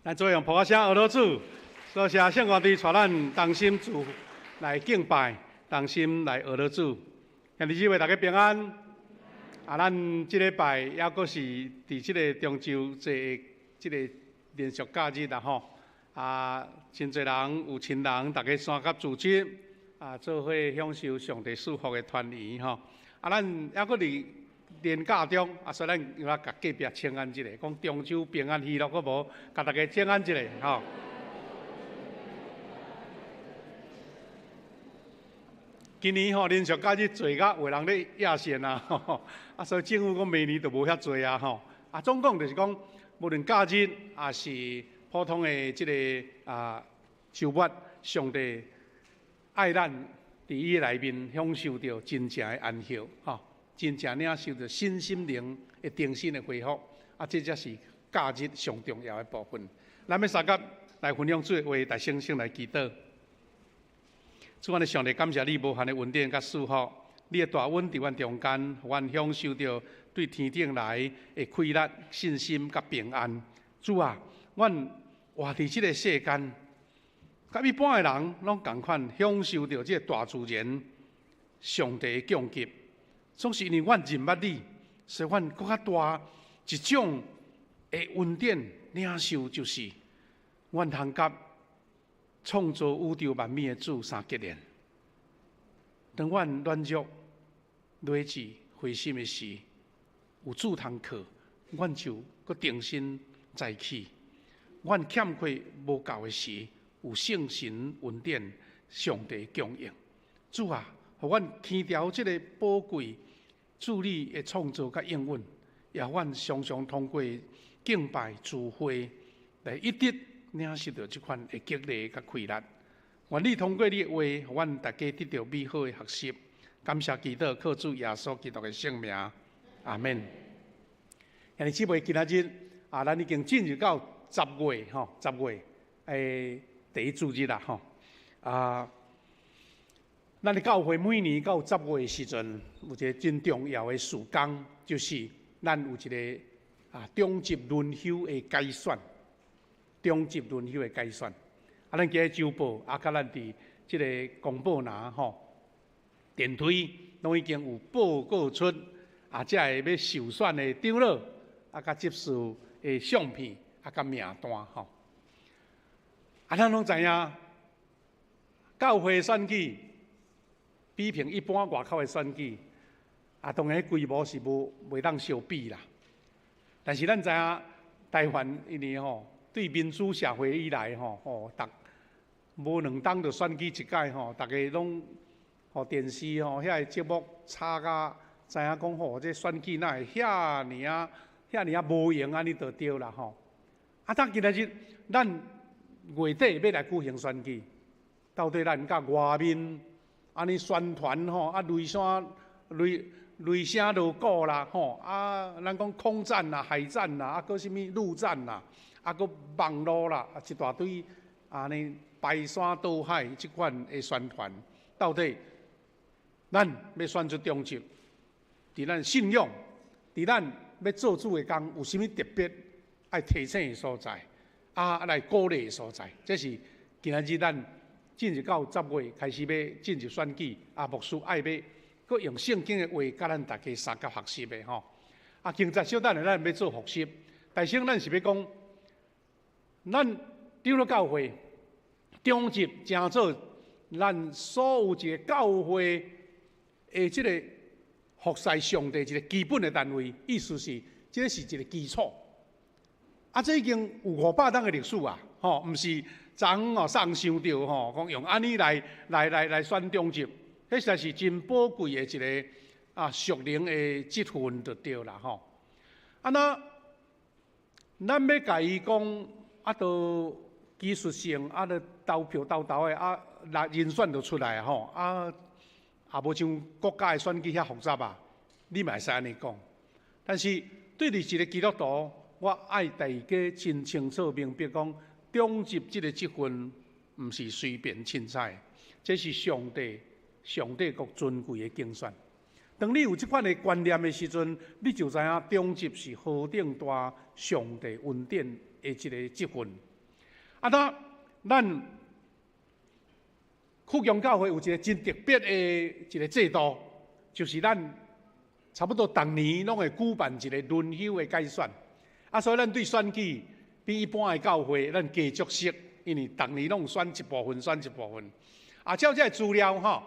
咱做用噗仔聲學老主，多謝聖歌隊帶咱同心主來敬拜，同心來學老主。兄弟姊妹大家平安。啊，咱這禮拜猶閣是佇這个中秋節這个連續假日啦吼。啊，真濟人有親人，大家三甲聚集，啊，做伙享受上帝賜福的團圓吼。啊，咱猶閣佇連假中，啊，所以咱又來共隔壁請安一下，講中秋平安喜樂，閣無？共大家請安一下吼。今年吼連續假日濟甲有人咧壓線啊，啊，所以政府講明年就無遐濟啊吼。啊，總講就是講，無論假日抑是普通的這个啊週末，上帝愛咱佇伊內面享受著真正的安息吼。真正領受著身心靈的重新的恢復，啊，這才是假日上重要的部分。咱欲相佮來分享主的話，大聲先來祈禱。主，阮的上帝，感謝你無限的恩典佮賜福，你的大恩佇阮中間，予阮享受著對天頂來的快樂、信心佮平安。主啊，阮活佇這个世間，佮一般的人攏仝款享受著這个大自然上帝的供給，總是因為阮認捌你，所以阮閣較大一種的恩典領受，就是阮通佮創造宇宙萬物的主相結連。當阮軟弱、羸弱、灰心的時，有主通靠，阮就閣重新再起。阮欠缺無夠的時，有聖神恩典、上帝供應。主啊，予阮牽牢這个寶貴主你的創造佮應允，也予阮常常通過敬拜聚會來一直領受著這款的激勵佮快樂。願你通過你的話，予阮大家得著美好的學習。感謝祈禱，靠主耶穌基督的聖名，阿們。兄弟姊妹，今仔日啊，咱已經進入到十月吼，十月的第一主日啦吼。啊，咱的教會每年到十月的時陣，有一個真重要的事工，就是咱有一个啊長執輪休的改選，長執輪休的改選。啊，咱今日週報啊，佮咱佇這个公報欄吼，電梯攏已經有報告出啊，這个欲受選的長老啊，佮執事的相片啊，佮名單吼。啊，咱攏知影，教會選舉比併一般外口的選舉，啊，當然規模是無袂當相比啦。但是咱知影，台灣因為吼對民主社會以來吼，吼，逐無兩冬就選舉一擺吼，逐家攏予電視吼遐个節目插甲知影講吼，這選舉哪會遐爾仔遐爾仔無閒按呢就對啦吼。啊，當今仔日咱月底欲來舉行選舉，到底咱佮外面按呢宣傳吼，啊雷聲雷雷聲鑼鼓啦吼，啊咱講空戰啦、海戰啦，啊閣啥物陸戰啦，啊閣網路啦，啊一大堆按呢排山倒海這款的宣傳，到底咱欲選出長執，佇咱信仰，佇咱欲做主的工，有啥物特別愛提醒的所在，啊來鼓勵的所在？這是今仔日咱進入到十月開始欲進入選舉，啊牧師愛欲閣用聖經的話佮咱大家相佮學習的吼。啊，今節小等下咱欲做復習，但先咱是欲講，咱長老教會長執成做咱所有一個教會的這个服侍上帝一个基本的單位，意思是這个是一个基礎。啊，這已經有500冬的歷史啊，吼，毋是昨昏哦送想著吼，講用按呢來來來來選長執，彼實在是真寶貴的一个啊屬靈的職分就對啦吼。啊，那咱欲共伊講啊，都技術性啊，都投票投投的啊，人人選就出來吼啊，也無像國家的選舉遐複雜啊，你嘛會使按呢講。但是對佇一个基督徒，我愛大家真清楚明白講，長執這个職分毋是隨便凊彩，這是上帝上帝閣尊貴的揀選。當你有這款的觀念的時陣，你就知影長執是何等大上帝恩典的一个職分。啊，那咱富強教會有一个真特別的一个制度，就是咱差不多逐年攏會舉辦一个輪休的改選。啊，所以咱對選舉比一般的教會咱加足熟，因為逐年攏選一部分，選一部分。啊，照這个資料吼，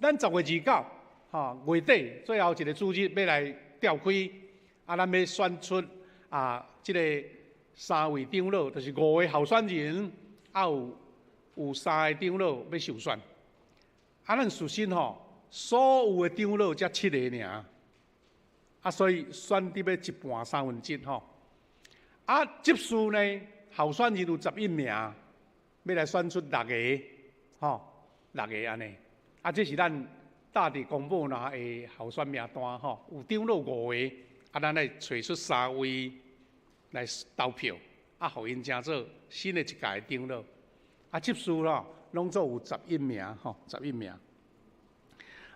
咱10月29吼月底最後一个主日欲來召開，啊，咱欲選出啊這个三位長老，就是五个候選人，啊有有三个長老欲受選。啊，咱事實吼，所有的長老才七个爾，啊，所以選得欲一半三分之一吼。啊，執事呢，候選人有11名，欲來選出六个，吼，六个按呢。啊，這是咱貼佇公報欄的候選名單吼，有長老五个，啊，咱來揣出三位來投票，啊，予𪜶成做新的一屆長老。啊，執事咯，攏總有11名吼，十一名。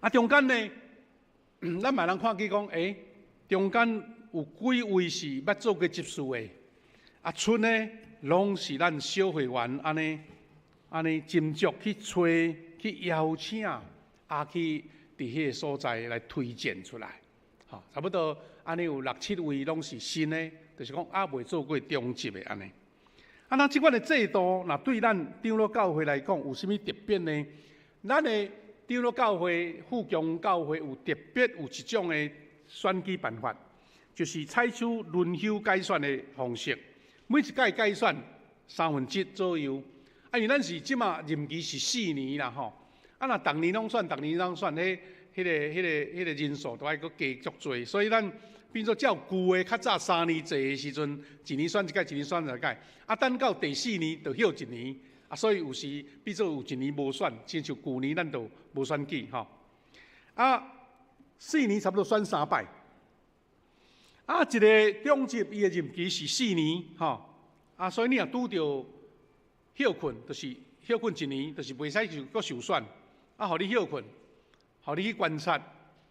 啊，中間呢，咱嘛通看見講，中間有幾位是捌做過執事的，啊，賰呢，攏是咱小會員按呢按呢斟酌去揣去邀請，啊，去佇彼个所在來推薦出來，吼，差不多按呢有六七位攏是新的，就是講猶未做過長執的按呢。啊，那這款的制度，若對咱長老教會來講，有啥物特別呢？咱的長老教會、富強教會有特別有一種的選舉辦法，就是採取輪休改選的方式，每一屆改選三分之一左右。啊，因為咱是這馬任期是四年啦，吼。啊，若逐年攏選，逐年攏選，彼、彼个、彼个、彼个人數都愛閣加足濟，所以咱變做照舊的較早3年制的時陣，一年選一屆，一年選一屆。啊，等到第四年就歇一年，啊，所以有時變做有一年無選，親像舊年咱就無選舉吼。啊，四年差不多選三擺。啊，一個長執伊的任期是四年，吼。啊，所以你若拄著歇睏，就是歇睏一年，就是袂使就閣受選。啊，予你歇睏，予你去觀察。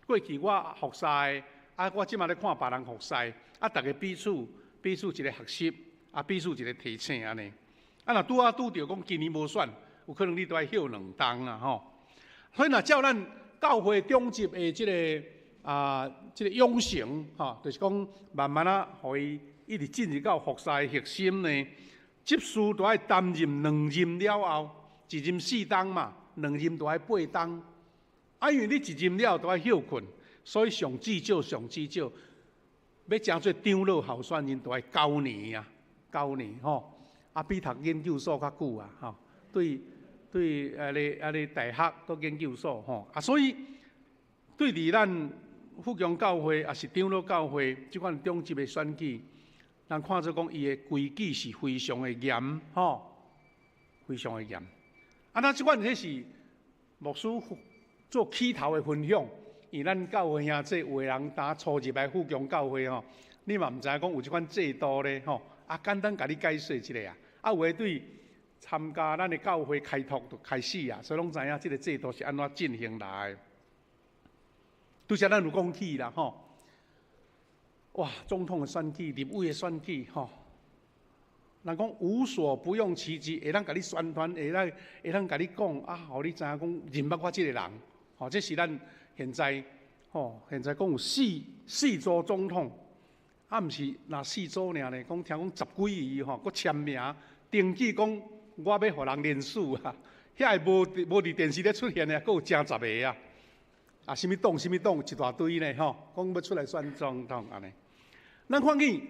過去我服侍，啊，我這馬咧看別人服侍，啊，逐家彼此彼此一个學習，啊，彼此一个提醒按呢。啊，若拄仔拄著講今年無選，有可能你都愛歇兩冬啊，吼。所以若照咱教會長執的這个啊，這个養成，吼，就是講慢慢仔，予伊一直進入到服侍的核心呢。執事都愛擔任兩任了後，一任四冬嘛，兩任都愛八冬。啊，因為你一任了都愛歇睏，所以上至少上至少，欲成做長老候選人都愛九年啊，九年吼。啊，比讀研究所較久啊，吼。對對，啊咧啊咧大學閣研究所吼。啊，所以對佇咱富強教會，抑是長老教會，這款長執的選舉，咱看做講伊的規矩是非常的嚴，吼，非常的嚴。啊，那這款彼是牧師做起頭的分享，因為咱教會兄弟有的人打初入來富強教會吼，你嘛毋知影講有這款制度咧，吼。啊，簡單共你解說一下啊。啊，有的對參加咱的教會開拓就開始啊，所以攏知影這个制度是按怎進行來的。拄才咱有講起啦，吼。哇，總統的選舉、立委的選舉，吼，人講無所不用其極，會當共你宣傳，會當會當共你講，啊，予你知影講認捌我這个人，吼，這是咱現在，吼，現在講有四四組總統，啊，毋是若四組爾呢，講聽講十幾位吼，閣簽名登記講我欲予人連署啊，遐个無無佇電視咧出現的，閣有成十个啊，啊，啥物黨啥物黨一大堆呢，吼，講欲出來選總統按呢。咱看見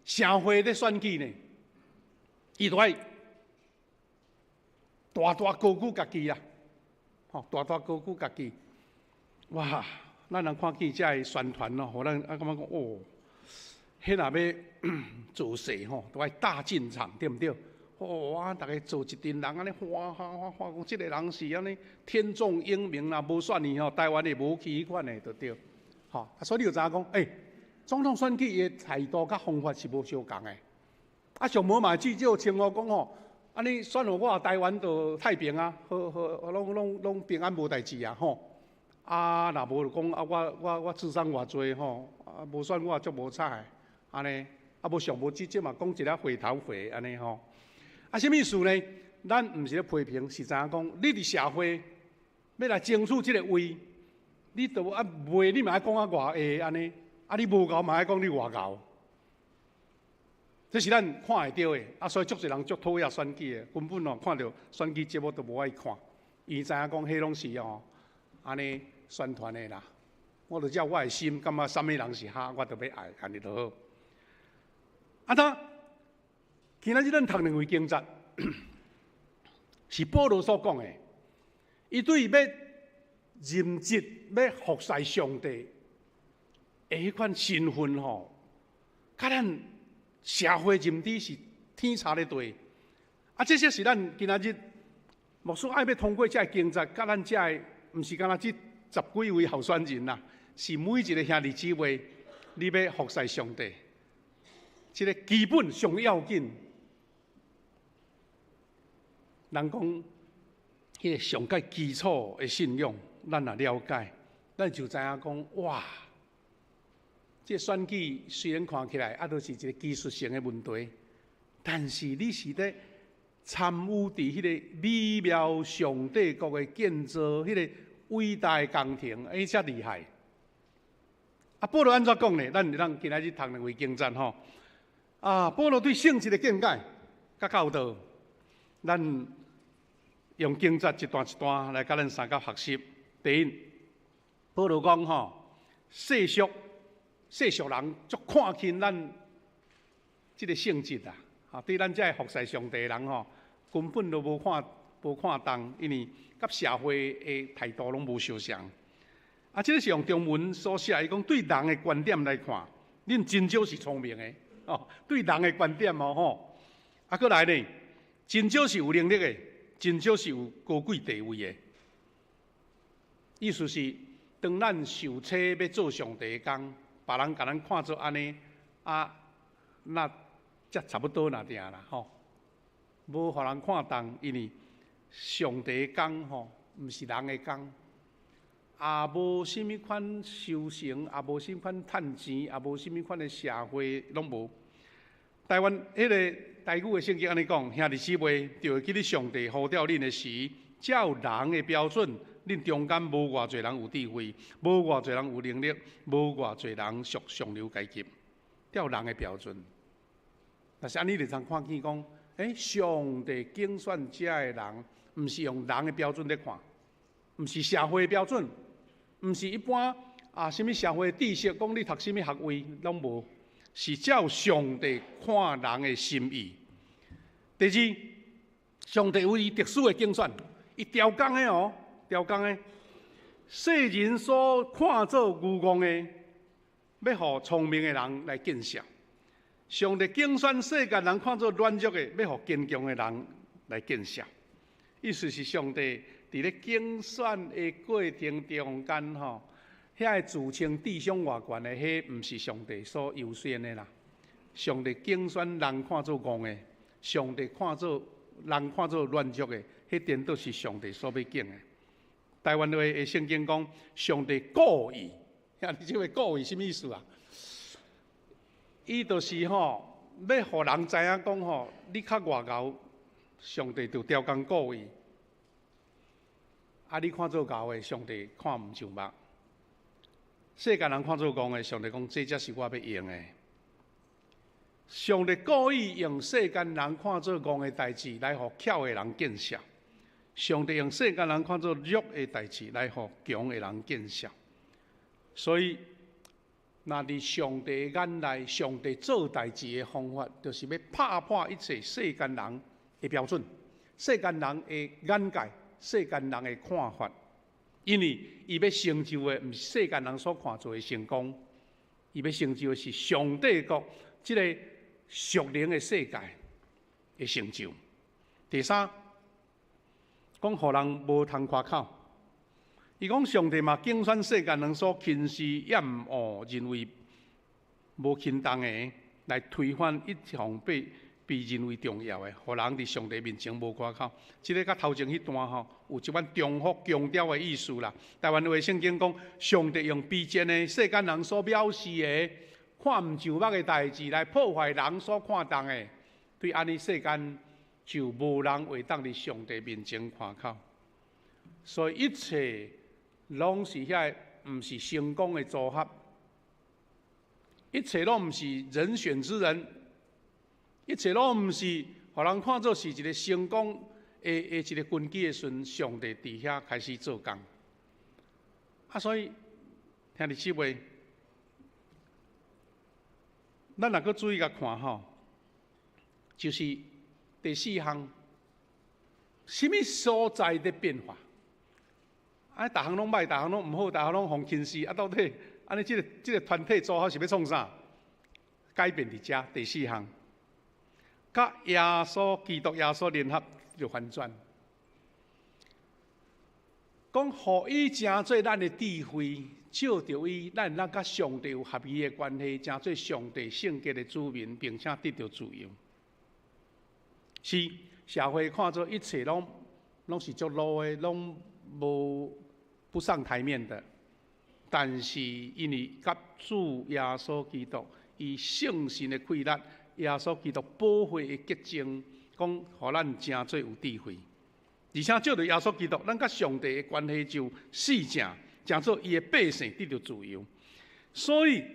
社會咧選舉呢，伊都愛大大高舉家己啊，吼，大大高舉家己。哇！咱人看見這个宣傳咯，予咱啊感覺講哦，彼若欲造勢吼，都愛大進場，對毋對？哦，啊，逐家做一陣人按呢嘩嘩嘩嘩講，這个人是按呢天縱英明啦，無選伊吼，台灣會無去彼款的，就對。吼，啊，所以你就知影講，總統選舉伊的態度佮方法是無相仝的。啊，上無嘛至少稱呼講吼，按呢選予我台灣就太平啊，好好攏攏攏平安無代誌啊，吼。啊，若無就講啊，我我我智商偌濟吼，啊，無選我足無彩的，按呢，啊無上無直接嘛講一下回頭話按呢吼。啊，啥物意思呢？咱毋是咧批評，是知影講，你佇社會欲來爭取這个位，你都啊袂，你嘛愛講啊偌會按呢，啊你無𠢕嘛愛講你偌𠢕。這是咱看會著的，啊，所以足濟人足討厭選舉的，根本哦看著選舉節目都無愛看，伊知影講彼攏是哦按呢宣傳的啦。我就照我的心，感覺啥物人是好，我就欲愛，按呢就好。啊，那今仔日咱讀兩位經節，是保羅所講的，伊對欲任職欲服侍上帝的彼款身份吼，佮咱社會認知是天差地別。啊，這些是咱今仔日牧師愛欲通過這个經節，佮咱這个毋是干焦這十幾位候選人啦，是每一个兄弟姊妹，你欲服侍上帝，這个基本上要緊。人講彼个上蓋基礎的信仰，咱若了解，咱就知影講，哇！這個選舉雖然看起來啊，都是一個技術性的問題，但是你是咧參與佇彼個美妙上帝國的建造，彼個偉大的工程，欸，遮厲害！啊，保羅按怎講呢？咱會當今仔日讀兩位經節吼。啊，保羅對聖職的見解佮教導，咱用經節一段一段來共咱相佮學習。第一，保羅講吼，世俗人足看輕咱這个聖職啊！啊，對咱這个服侍上帝的人吼，根本都無看重，因為佮社會的態度攏無相像。啊，這个是用中文所寫，伊講對人的觀點來看，恁真少是聰明的哦。對人的觀點哦吼，啊，閣來呢，真少是有能力的，真少是有高貴地位的。意思是，當咱受請欲做上帝的工，別人共咱看做按呢，啊，那才差不多那定啦吼。無予人看重，因為上帝的工吼，毋是人的工，也無啥物款修成，也無啥物款趁錢，也無啥物款的社會，攏無。台灣彼个台語的聖經按呢講，兄弟姊妹，就會記得上帝呼召恁的時，照人的標準，恁中間無偌濟人有智慧，無偌濟人有能力，無偌濟人屬上流階級，照人的標準。但是按呢就通看見講，欸，上帝揀選這的人，毋是用人的標準咧看，毋是社會標準，毋是一般啊，啥物社會知識，講你讀啥物學位攏無，是照上帝看人的心意。第二，上帝有伊特殊的揀選，伊刁工的哦，刁工的，世人所看做愚戇的，欲予聰明的人來見笑；上帝揀選世間人看做軟弱的，欲予堅強的人來見笑。意思是上帝佇咧揀選的過程中間吼，遐个自稱智商偌懸的，彼毋是上帝所優先的啦。上帝揀選人看做戇的，上帝看做人看做軟弱的，彼顛倒是上帝所欲揀的。台灣話的聖經講，上帝故意，兄弟姊妹，故意啥物意思啊？伊就是吼，欲予人知影講吼，你較偌𠢕，上帝就刁工故意。啊，你看做𠢕的，上帝看毋上目。世間人看做戇的，上帝講這才是我欲用的。上帝故意用世間人看做戇的代誌來予巧的人見笑。上帝用世間人看做弱的代誌來予強的人見笑。所以，若佇上帝眼內，上帝做代誌的方法，就是欲拍破一切世間人的標準、世間人的眼界、世間人的看法。因為伊欲成就的，毋是世間人所看做的成功，伊欲成就的是上帝國這个屬靈的世界的成就。第三，講予人無通誇口。伊講上帝嘛揀選世間人所輕視、厭惡、認為無輕重的，來推翻一向被認為重要的，予人佇上帝面前無誇口。這个佮頭前彼段吼，有一款重複強調的意思啦。台灣話聖經講，上帝用卑賤的世間人所藐視的、看毋上目的代誌，來破壞人所看重的，對按呢世間就無人會當佇上帝面前誇口。所以一切攏是遐個，毋是成功的組合，一切攏毋是人選之人，一切攏毋是予人看做是一個成功的一個根基的時陣，上帝佇遐開始做工。啊，所以兄弟姊妹，咱若閣注意共看吼，就是第四項，啥物所在佇變化？啊，逐項攏䆀，逐項攏毋好，逐項攏予輕視。啊，到底按呢？這个團體組合是欲創啥？改變佇遮第四項，佮耶穌基督耶穌聯合就翻轉，講予伊成做咱的智慧，藉著伊，咱會當佮上帝有合一的關係，成做上帝聖潔的子民，並且得著自由。是社會看做一切攏攏是足 low 的，攏無不上台面的。但是因為佮主耶穌基督，伊聖神的氣力，耶穌基督寶血的潔淨，講予咱成做有智慧。而且藉著耶穌基督，咱佮上帝的關係就四正，成做伊的百姓得著自由。所以，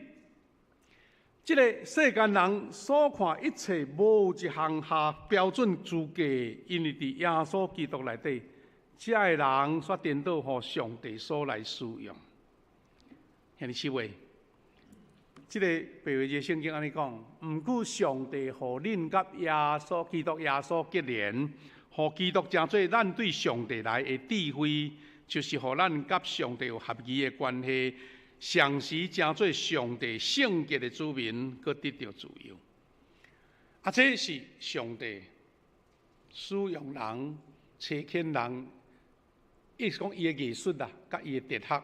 這个世間人所看一切，無一項合標準資格，因為佇耶穌基督內底，這个人煞顛倒予上帝所來使用。兄弟姊妹，這个白話字聖經按呢講，毋過上帝予恁佮耶穌基督耶穌結連，予基督成做咱對上帝來的智慧，就是予咱佮上帝有合宜的關係，同時成做上帝聖潔的子民，閣得著自由。啊，這是上帝使用人、差遣人，意思講伊的藝術啊，佮伊的哲學。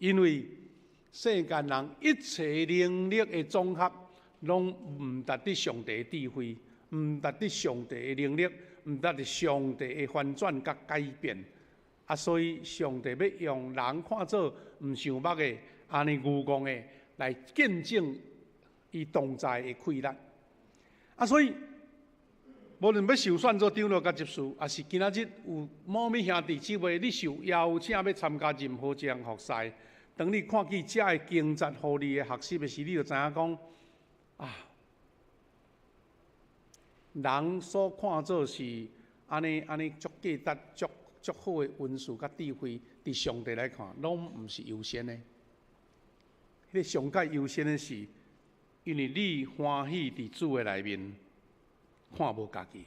因為世間人一切能力的總和，攏毋值得上帝的智慧，毋值得上帝的能力，毋值得上帝的翻轉佮改變。啊，所以上帝欲用人看做毋上目的、按呢愚戇的，來見證伊同在的氣力。啊，所以無論欲受選做長老佮執事，抑是今仔日有某物兄弟姊妹，你受邀請欲參加任何一項服事，當你看見遮个經節予你的學習的時，你就知影講啊，人所看做是按呢按呢足價值、足足好的恩賜佮智慧，佇上帝來看，攏毋是優先的。彼个上蓋優先的是，因為你歡喜佇主的內面，看無家己。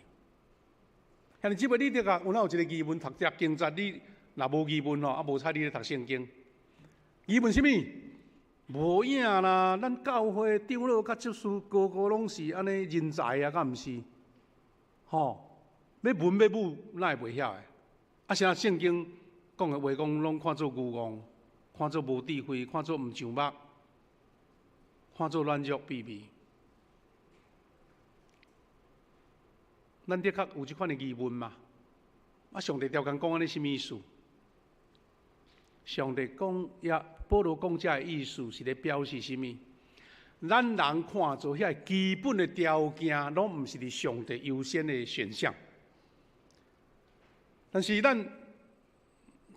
兄弟姊妹，你著共有哪有一個疑問？讀這經節，你若無疑問吼，啊無彩你咧讀聖經。疑問啥物？無影啦！咱教會長老佮執事，個個攏是按呢人才啊，敢毋是？吼，欲文欲武，哪會袂曉的？啊，啥聖經講的話講，攏看做愚戇，看做無智慧，看做毋上目，看做軟弱卑微。咱的確有這款的疑問嘛？啊，上帝刁工講按呢啥物意思？上帝講也，保羅講這个意思是咧表示啥物？咱人看做遐基本的條件，攏毋是佇上帝優先的選項。但是咱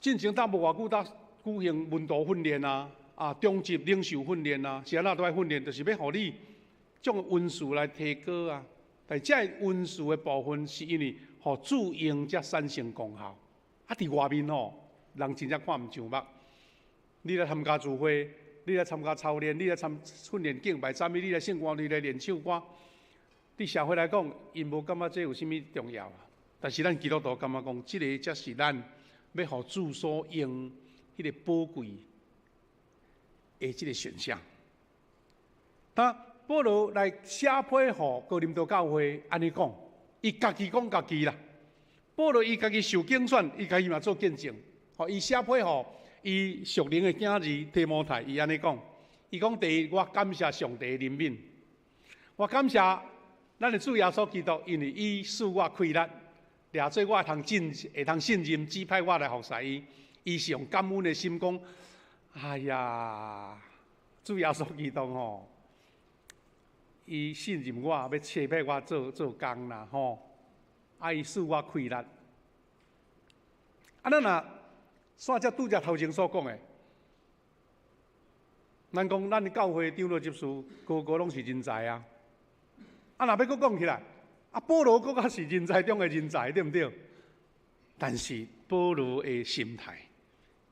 進前搭無偌久，搭舉行門徒訓練啊，啊，中級領袖訓練啊，是按怎都愛訓練，就是欲予你將恩賜來提高啊。但這个恩賜的部分，是因為予主用才產生功效。啊，佇外面吼，人真正看毋上目。你來參加聚會，你來參加操練，你來參訓練敬拜讚美，你來聖歌隊來練唱歌。對社會來講，𪜶無感覺這有啥物重要啊。但是咱基督徒感覺講，這个才是咱欲予主所用彼个寶貴的這个選項。當保羅來寫批予哥林多教會，按呢講，伊家己講家己啦。保羅伊家己受揀選，伊家己嘛做見證。予伊寫批予伊屬靈的囝兒提摩太，伊按呢講，伊講第一，我感謝上帝的憐憫，我感謝咱的主耶穌基督，因為伊賜我氣力，掠做我會通進，會通信任，指派我來服侍伊。伊是用感恩的心講：哎呀，主耶穌基督吼，伊信任我，欲差派我做做工啦吼，啊，伊賜我氣力。啊，咱若煞才拄才頭前所講的，咱講咱教會長老執事，個個攏是人才啊。啊，若欲閣講起來，啊，保羅閣較是人才中的人才，對毋對？但是保羅的心態，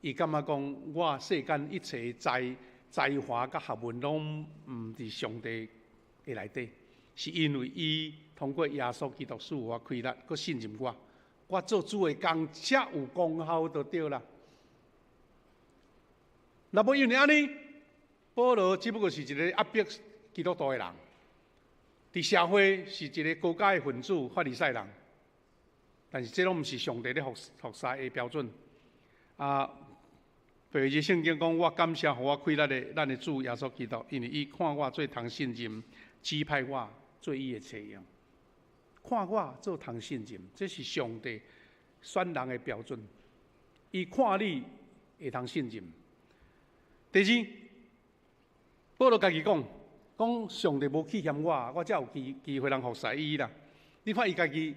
伊感覺講，我世間一切才才華佮學問，攏毋佇上帝的內底，是因為伊通過耶穌基督賜予我氣力，閣信任我，我做主的工才有功效就對啦。若無因為按呢，保羅只不過是一個壓迫基督徒的人，佇社會是一個高階的分子，法利賽人。但是這攏毋是上帝咧服服侍的標準。啊，白話字聖經講，我感謝予我氣力的咱的主耶穌基督，因為伊看我做通信任，指派我做伊的差用。看我做通信任，這是上帝選人的標準，伊看你會通信任。第二，保羅家己講，講上帝無棄嫌我，我才有機會通服侍伊啦。你看伊家己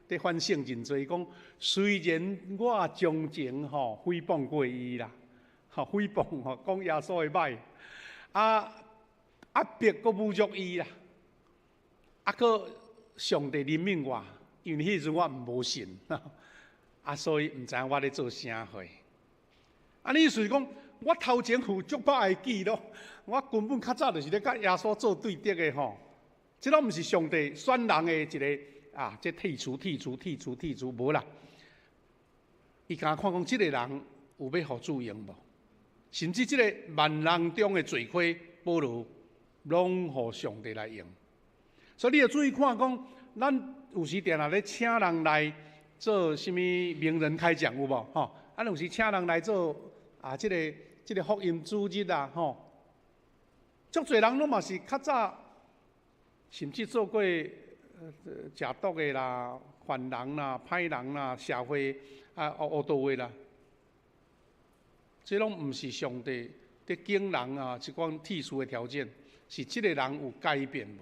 佇反省真濟，講雖然我從前吼誹謗過伊啦，吼誹謗吼講耶穌的歹，啊壓迫閣侮辱伊啦，啊閣上帝憐憫我，因為彼時陣我毋無信，啊所以毋知影我咧做啥貨。啊，你意思是講，我頭前有足歹的記錄，我根本較早就是咧佮耶穌做對敵的吼。這攏毋是上帝選人的一個啊，這剔除、剔除、剔除、剔除，無啦。伊敢看講，這個人有欲予主用無？甚至這個萬人中的罪魁保羅，攏予上帝來用。所以你要注意看講，咱有時定定咧請人來做啥物名人開講有無？吼，啊，有時請人來做啊，這個福音主日啊，吼，足濟人攏嘛是較早，甚至做過食毒的啦、犯人啦、歹人啦、社會啊烏道的啦，這攏毋是上帝佇揀人啊，這款特殊的條件，是這個人有改變無？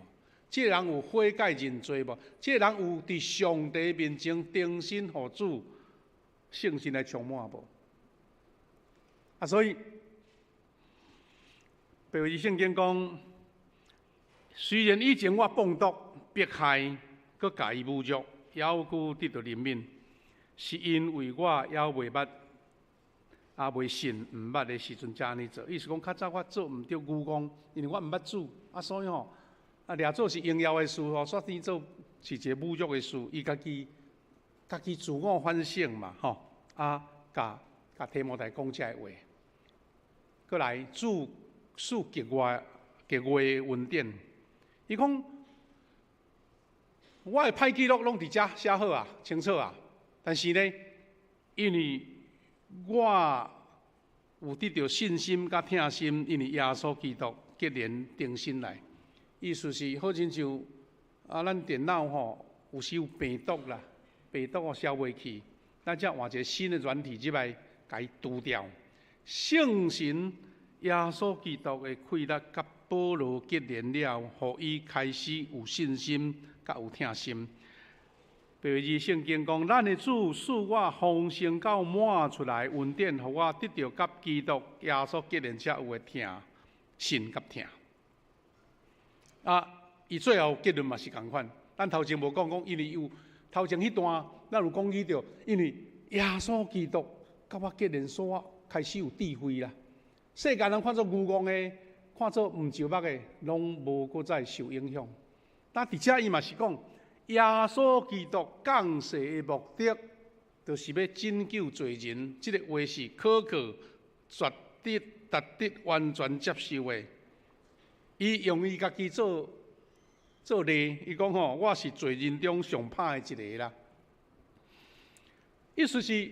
這個人有悔改認罪無？這個人有佇上帝面前重新予主聖神來充滿無？啊，所以白話字聖經講，雖然以前我放毒、迫害、閣共伊侮辱，猶閣得到憐憫，是因為我猶未捌、也未信、毋捌的時陣才按呢做。意思講，較早我做毋著愚戇，因為我毋捌主，啊，所以吼，啊，掠做是榮耀的事吼，煞變做是一個侮辱的事。伊家己自我反省嘛，吼，啊，共提摩太講這个話。閣來主賜格外格外的恩典。伊講，我的歹記錄攏佇遮寫好啊，清楚啊。但是呢，因為我有得著信心佮疼心，因為耶穌基督結連重生來。意思是好親像啊，咱電腦吼有時有病毒啦，病毒哦消袂去，咱才換一個新的軟體入來，共伊除掉。聖神耶穌基督的氣力佮保羅結連了，予伊開始有信心，佮有疼心。白話字聖經講，咱的主賜我豐盛到滿出來恩典，予我得著佮基督耶穌結連才有的疼信佮疼。啊，伊最後結論嘛是仝款。咱頭前無講講，因為有頭前彼段，咱有講起著，因為耶穌基督佮我結連，所以我開始有智慧啦。世間人看做愚戇的，看做毋就目的，攏無閣再受影響。但佇遮伊嘛是講，耶穌基督降世的目的，就是欲拯救罪人。這个話是可靠、絕對、值得完全接受的。伊用伊家己做例，伊講吼，我是罪人中上歹的一个啦。意思是，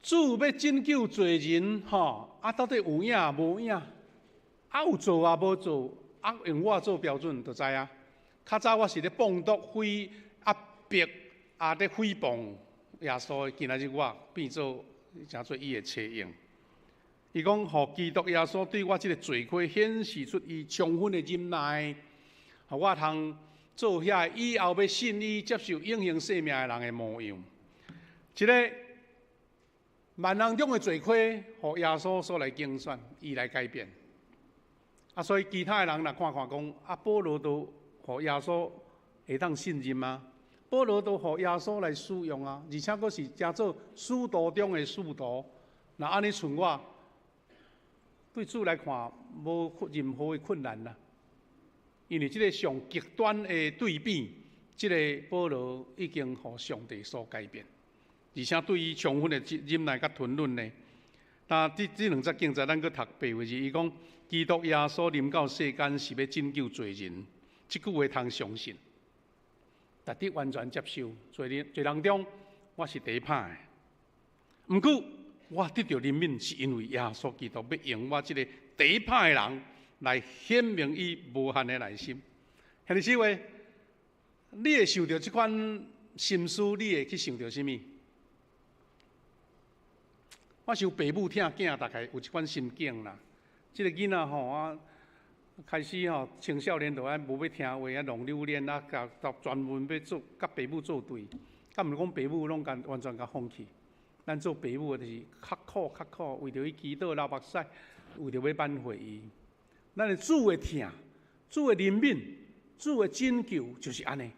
主欲拯救罪人，吼，啊，到底有影無影？啊，有做啊，無做？啊，用我做標準就知影。較早我是咧放毒、毀壓迫、啊，咧誹謗耶穌，今仔日我變做成做伊的車用。伊講，予基督耶穌對我這個罪魁顯示出伊充分的忍耐，予我通做遐以後欲信伊、接受永恆生命的人的模樣。這个萬人中的罪魁，予耶穌所來揀選，伊來改變。啊，所以其他的人若看看講，啊，保羅都予耶穌會當信任嗎？保羅都予耶穌來使用啊，而且閣是成做使徒中的使徒。若按呢像我，對主來看，無任何的困難啦。因為這个上極端的對比，這個保羅已經予上帝所改變，而且對伊充分的忍耐佮吞忍呢。但這兩節經節，咱閣讀白話字，伊講基督耶穌臨到世間是欲拯救罪人，這句話通相信，值得完全接受。罪人中，我是第一歹的。毋過我得著憐憫，是因為耶穌基督欲用我這个第一歹的人來顯明伊無限的耐心。兄弟姊妹，你會受著這款心思你會去想著啥物？我想爸母疼囝，大概有這款心境啦。這个囡仔吼啊，開始吼青少年就愛無欲聽話啊，弄榴蓮啊，共專門欲做佮爸母作對，敢毋是講爸母攏共完全共放棄。咱做爸母的就是較苦較苦，為著伊祈禱流目屎，為著欲挽回伊。咱的主的疼，主的憐憫，主的拯救就是按呢。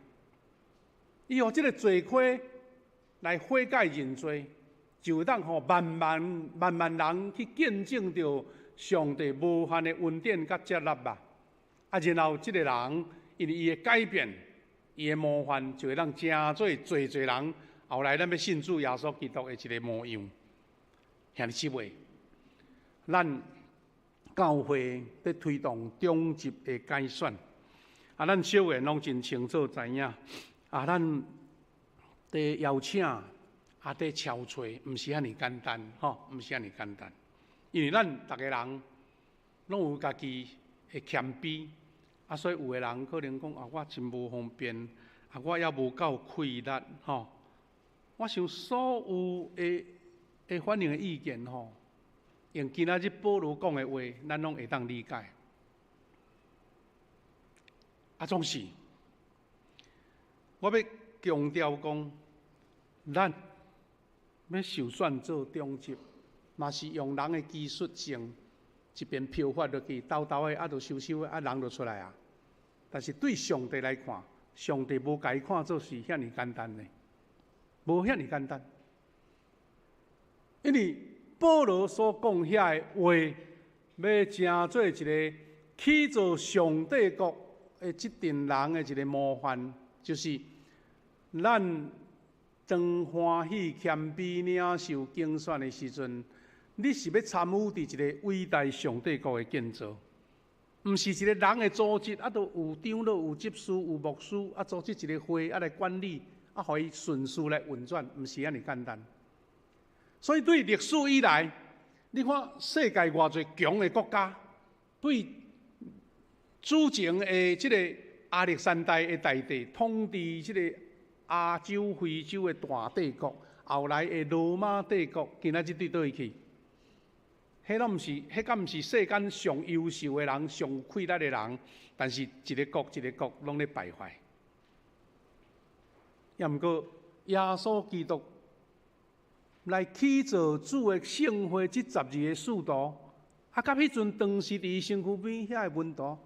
伊予這个罪魁來悔改認罪，就會當予萬萬萬萬人去見證著上帝無限的恩典佮接納吧。啊，然後這个人因為伊的改變，伊的模範，就會當成做濟濟人後來咱欲信主耶穌基督的一个模樣。兄弟姊妹，咱教會佇推動長執的改選，啊，咱小員攏真清楚知影，啊，咱佇邀請，啊，佇敲揣，毋是遐爾簡單，吼，毋是遐爾簡單。因為咱逐个人攏有家己的謙卑，啊，所以有的人可能講啊，我真無方便，啊，我猶無夠氣力，吼。我想所有的的反應的意見，吼，用今仔日保羅講的話，咱攏會當理解。啊，總是我欲強調講，咱欲受選做長執，嘛是用人的技術性，一邊票發落去，沓沓的啊，就收收啊，人就出來啊。但是對上帝來看，上帝無共伊看做是遐爾簡單的，無遐爾簡單。因為保羅所講遐个話，欲成做一个起造上帝國的這陣人的一个模範，就是咱當歡喜謙卑領受揀選的時陣，你是欲參與佇一个偉大上帝國的建造，毋是一个人的組織，啊，都有長老、有執事、有牧師，啊，組織一个會啊來管理，啊，予伊順序來運轉，毋是按呢簡單。所以對歷史以來，你看世界偌濟強的國家，對主前的這个亞歷山大的大帝統治這个亞洲、非洲的大帝國，後來的羅馬帝國，今仔日對佗位去？彼攏毋是，彼敢毋是世間上優秀的人、上有氣力的人，但是一个國一个國攏咧敗壞。抑毋過耶穌基督來起造主的聖會，這12个使徒，啊，佮彼陣當時佇伊身軀邊遐个門徒，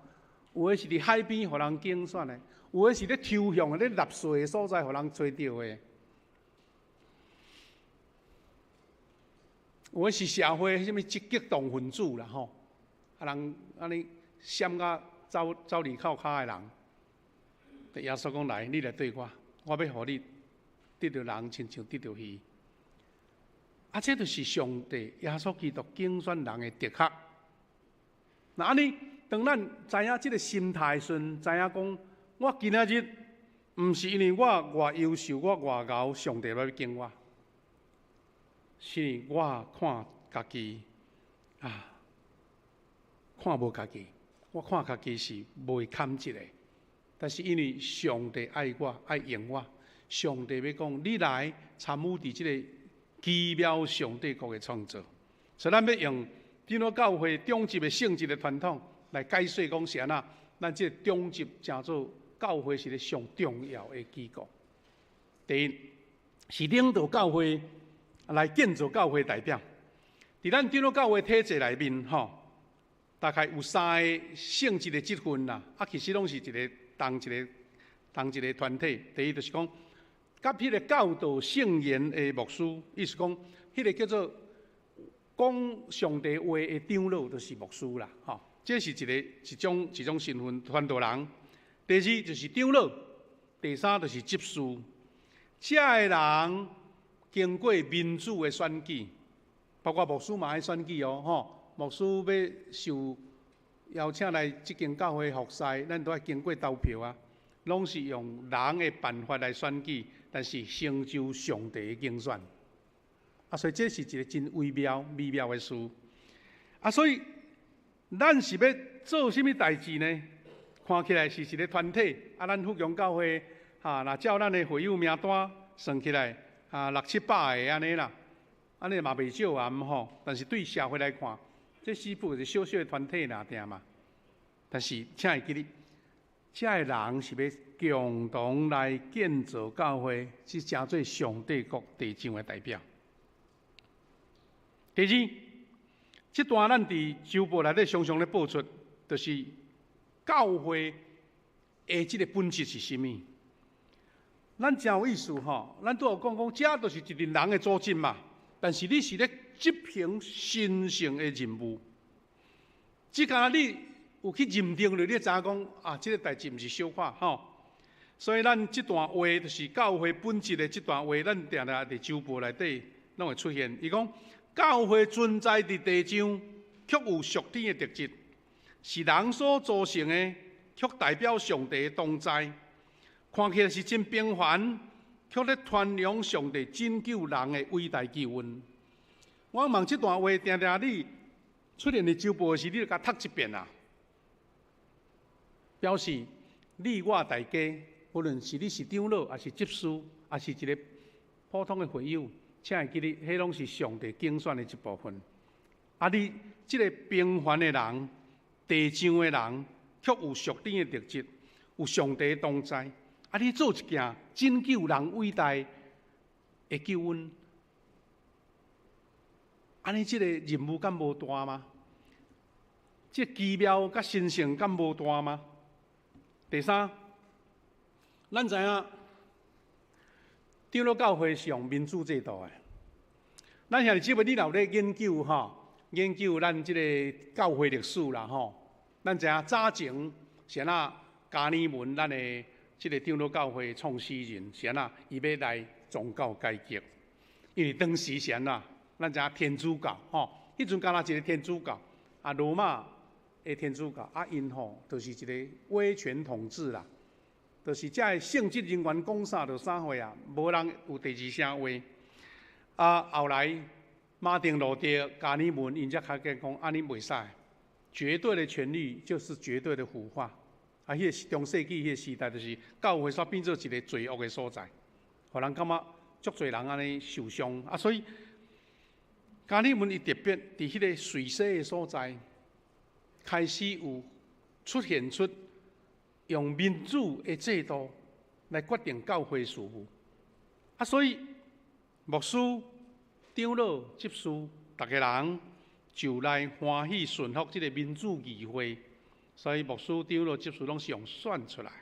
有的是佇海邊予人揀選的，有的是咧抽象的咧納稅的所在予人揣著的，有的是社會啥物積極動分子啦吼，啊人按呢閃甲走走離口跤的人，耶穌講來，你來綴我，我欲予你得著人，親像得著魚。啊，這就是上帝耶穌基督揀選人的哲學。若按呢，當咱知影這个心態時陣，知影講，我今仔日毋是因為我偌優秀，我偌𠢕，上帝欲揀我，是因為我看家己啊，看無家己，我看家己是袂堪一个，但是因為上帝愛我，愛用我，上帝欲講，你來參與佇這个奇妙上帝國的創造，所以咱欲用長老教會長執的性質的傳統來解說講是按怎，咱這個長執成做教會是个上重要的機構。第一是領導教會來建造教會代表。佇咱長老教會體制內面，吼，大概有三个性質的職分啦，啊，其實攏是一个同一个同一個團體。第一就是講，佮彼个教導聖言的牧師，意思講，彼个叫做講上帝話的長老，就是牧師啦，吼。這是一个一種一種身份傳道人。第二就是長老，第三就是執事。這个人經過民主的選舉，包括牧師嘛愛選舉哦，吼。牧師欲受邀請來這間教會服侍，咱都愛經過投票啊，攏是用人的辦法來選舉，但是成就上帝的揀選。啊，所以這是一个真微妙、微妙的事。啊，所以咱是欲做啥物代誌呢？看起來是一个團體，啊，咱福強教會哈，若照咱的會友名單算起來，啊，六七百个按呢啦，按呢嘛袂少啊，毋吼。但是對社會來看，這只不過是小小的團體爾定嘛。但是請會記得，這个人是欲共同來建造教會，是成做上帝國地上的代表。第二，這段咱佇週報內底常常咧報出，就是教會的這個本質是啥物？咱誠有意思吼，咱拄有講講，這就是一群人的組織嘛。但是你是咧執行神聖的任務，只干焦你有去認定了，你知影講啊，這個代誌毋是小可吼。所以咱這段話就是教會本質的這段話，咱定定佇週報內底攏會出現。伊講教會存在佇地上，卻有屬天的特質，是人所組成的，卻代表上帝的同在。看起來是真平凡，卻咧傳揚上帝拯救人的偉大救恩。我望這段話，定定你出現佇週報時，你就共讀一遍啊，表示你我大家，無論是你是長老，抑是執事，抑是一個普通的會友，請會記得，彼攏是上帝揀選的一部分。啊，你這個平凡的人，地上的人，卻有屬天的特質，有上帝的同在。啊！你做一件拯救人偉大的救恩，按呢這個任務敢無大嗎？這個奇妙佮神聖敢無大嗎？第三，咱知影長老教會是用民主制度的。咱兄弟姊妹，你若有咧研究吼，研究咱這個教會歷史啦吼，咱知影早前是按怎加爾文咱的這個長老教會創始人是按怎，伊欲來宗教改革，因為當時是按怎，咱知影天主教吼，彼陣敢若一個天主教，啊羅馬的天主教，啊𪜶吼就是一個威權統治啦，就是這个聖職人員講啥就啥貨啊，無人有第二聲話。啊後來馬丁路德、加爾文𪜶才較見講，按呢袂使，絕對的權力就是絕對的腐化。啊，彼個中世紀彼個時代，就是教會煞變做一個罪惡的所在，予人感覺足濟人按呢受傷。啊，所以加爾文伊特別佇彼個瑞士的所在，開始有出現出用民主的制度來決定教會事務。啊，所以牧師、長老、執事，逐个人就來歡喜順服這個民主議會。所以牧師、長老、執事攏是用選出來，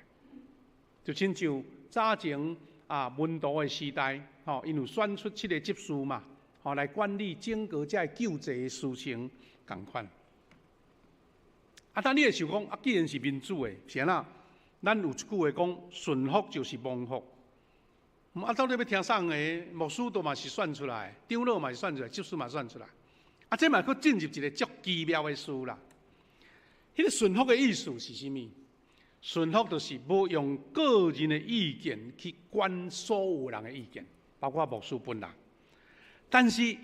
就親像早前啊門徒的時代，吼，𪜶有選出七个執事嘛，吼來管理整個這个救濟的事情仝款。啊，但你會想講，啊，既然是民主的，是按怎？咱有一句話講，順服就是蒙福。啊，到底欲聽啥人的？牧師都嘛是選出來，長老嘛是選出來，執事嘛選出來。啊，這嘛閣進入一個足奇妙的事啦。彼個順服的意思是啥物？順服就是無用個人的意見去管所有人的意見，包括牧師本人。但是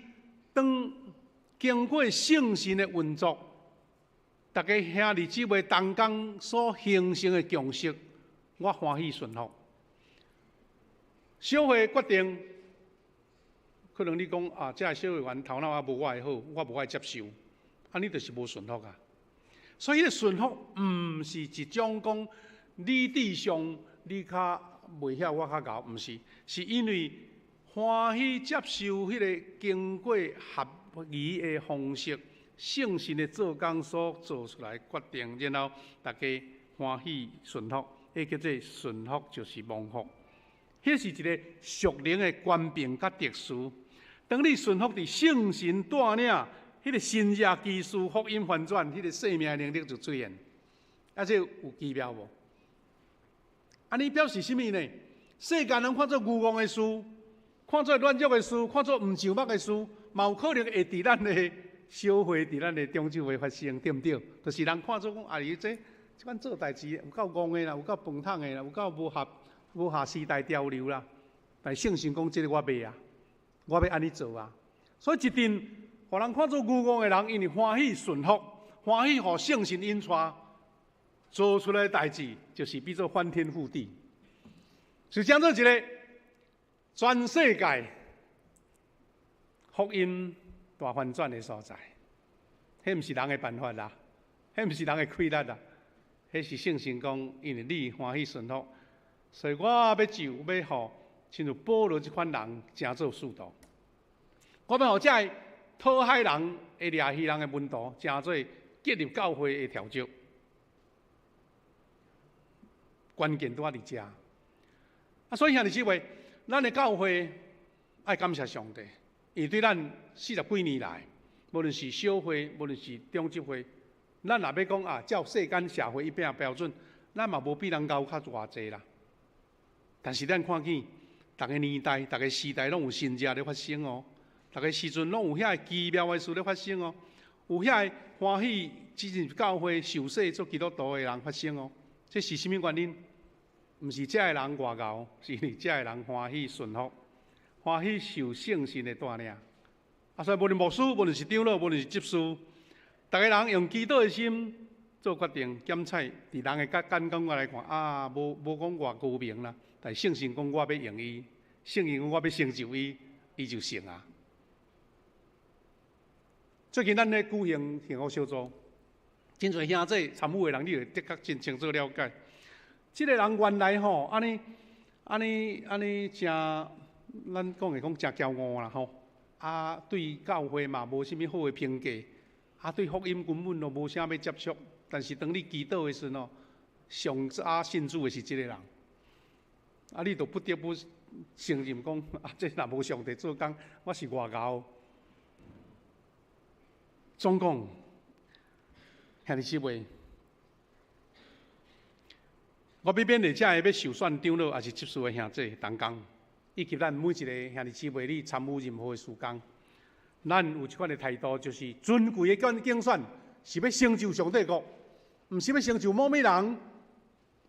當經過聖神的運作，逐家兄弟姊妹同工所形成的共識，我歡喜順服。小會決定，可能你講啊，這个小會員頭腦猶無我的好，我無愛接受，按呢就是無順服啊。所以，彼个順服毋是一種講你至上，你較袂曉，我較𠢕，毋是，是因為歡喜接受彼个經過合宜的方式，聖神的做工所做出來決定，然後大家歡喜順服，彼叫做順服就是蒙福。彼是一个屬靈的權柄佮特殊。當你順服佇聖神帶領，彼個神跡奇事福音翻轉，彼個生命能力就出現。啊，這有奇妙無？按呢表示啥物呢？世間人看做愚戇的事，看做軟弱的事，看做毋上目的事，嘛有可能會佇咱的小會，佇咱的長執會發生，對毋對？就是人看做講，啊，伊這這款做代誌有夠戇的啦，有夠飯桶的啦，有夠無合時代潮流啦。但聖神講，這个我袂啊，我欲按呢做啊。所以一陣，予人看做愚戇的人，因為歡喜順服，歡喜予聖神引帶，做出來的代誌，就是變做翻天覆地。是成做一个全世界福音大翻轉的所在。彼毋是人的辦法啦，彼毋是人的氣力啦，彼是聖神講，因為你歡喜順服，所以我欲就欲予親像保羅這款人成做使徒。我欲予這个討海人會掠魚人的門徒，成做建立教會的柱石。關鍵拄仔佇遮。啊，所以兄弟姊妹，咱的教會愛感謝上帝，伊對咱四十幾年來，無論是小會，無論是中執會，咱若欲講啊，照世間社會一般標準，咱嘛無比人𠢕較偌濟啦。但是咱看見，逐个年代、逐个時代攏有神蹟咧發生哦，逐个時陣攏有遐个奇妙的事咧發生哦，有遐个歡喜進入教會受洗做基督徒的人發生哦。這是啥物原因？毋是遮个人偌𠢕，是因為遮个人歡喜順服，歡喜受聖神的帶領。啊，所以無論牧師，無論是長老，無論是執事，逐个人用祈禱的心做決定，檢採佇人的角眼光來看，啊，無無講偌高明啦。但聖神講我欲用伊，聖神講我欲成就伊，伊就成啊。最近咱咧舉行幸福小組，真濟兄弟參與的人，你會的確真清楚了解。這个人原來吼，按呢按呢按呢，誠咱講會講誠驕傲啦吼。啊，對教會嘛無啥物好的評價，啊，對福音根本都無啥欲接觸。但是當你祈禱的時陣哦，上早信主的是這个人，啊，你就不得不承認講，啊，這若無上帝做工，我是偌𠢕。總講，兄弟姊妹，我欲勉勵遮个欲受選長老，抑是執事的兄弟同工，以及咱每一个兄弟姊妹，你參與任何的事工，咱有這款的態度，就是尊貴的揀選，是欲成就上帝國，毋是欲成就某物人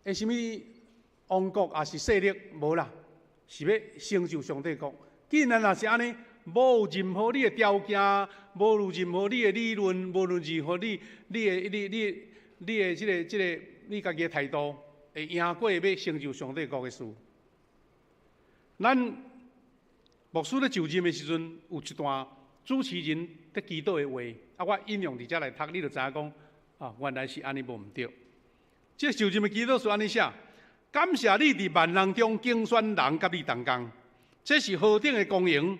的啥物王國，抑是勢力，無啦，是欲成就上帝國。既然若是按呢，無任何你的條件，無任何你的理論，無論任何你、你的、你、你、你的這个、這个，你家己的態度，會贏過欲成就上帝國的事。咱牧師咧就任的時陣，有一段主持人佇祈禱的話，啊，我引用佇遮來讀，你就知影講，啊，原來是按呢無毋對。這個就任的祈禱是按呢寫：感謝你佇萬人中揀選人佮你同工，這是何等的光榮！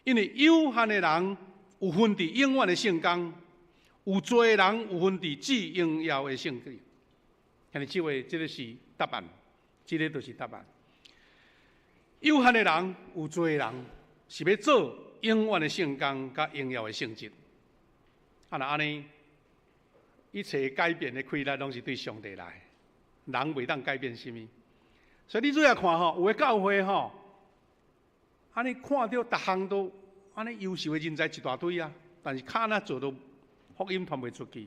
因為有限的人有份佇永遠的聖工，有罪的人有份佇至榮耀的聖潔。兄弟姊妹，這个是答案，這个就是答案。有限的人，有罪的人，是欲做永遠的聖工佮榮耀的聖職。啊，若按呢，一切改變的氣力攏是對上帝來，人袂當改變啥物。所以你主要看吼，有的教會吼，按呢看著逐項都按呢優秀的人才一大堆啊，但是跤若做都福音傳袂出去，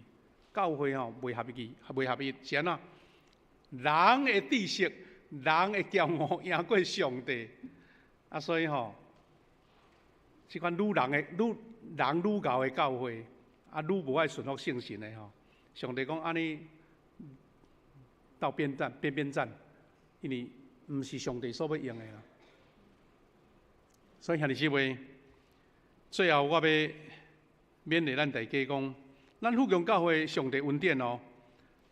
教會吼袂合一，袂合一，是按怎？人的知識，人的驕傲贏過上帝，啊，所以吼，這款愈人的愈人愈𠢕的教會，啊，愈無愛順服聖神的吼，上帝講按呢鬥邊站，邊邊站，因為毋是上帝所欲用的啦。所以兄弟姊妹，最後我欲勉勵咱大家講，咱富強教會上帝恩典哦，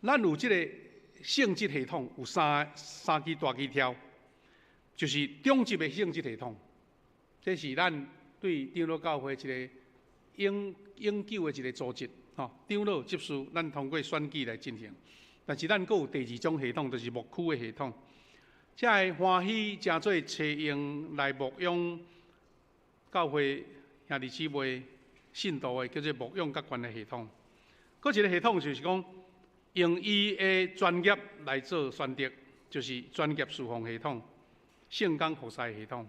咱有這個聖職系統，有三三支大支柱，就是長執的聖職系統，這是咱對長老教會一個永永久的一個組織，吼，長老執事，咱通過選舉來進行。但是咱閣有第二種系統，就是牧區的系統，才會歡喜成做齊用來牧養教會兄弟姊妹信徒的，叫做牧養各權的系統。閣一個系統就是講，用伊的專業來做選擇，就是專業侍奉系統、聖工服侍系統。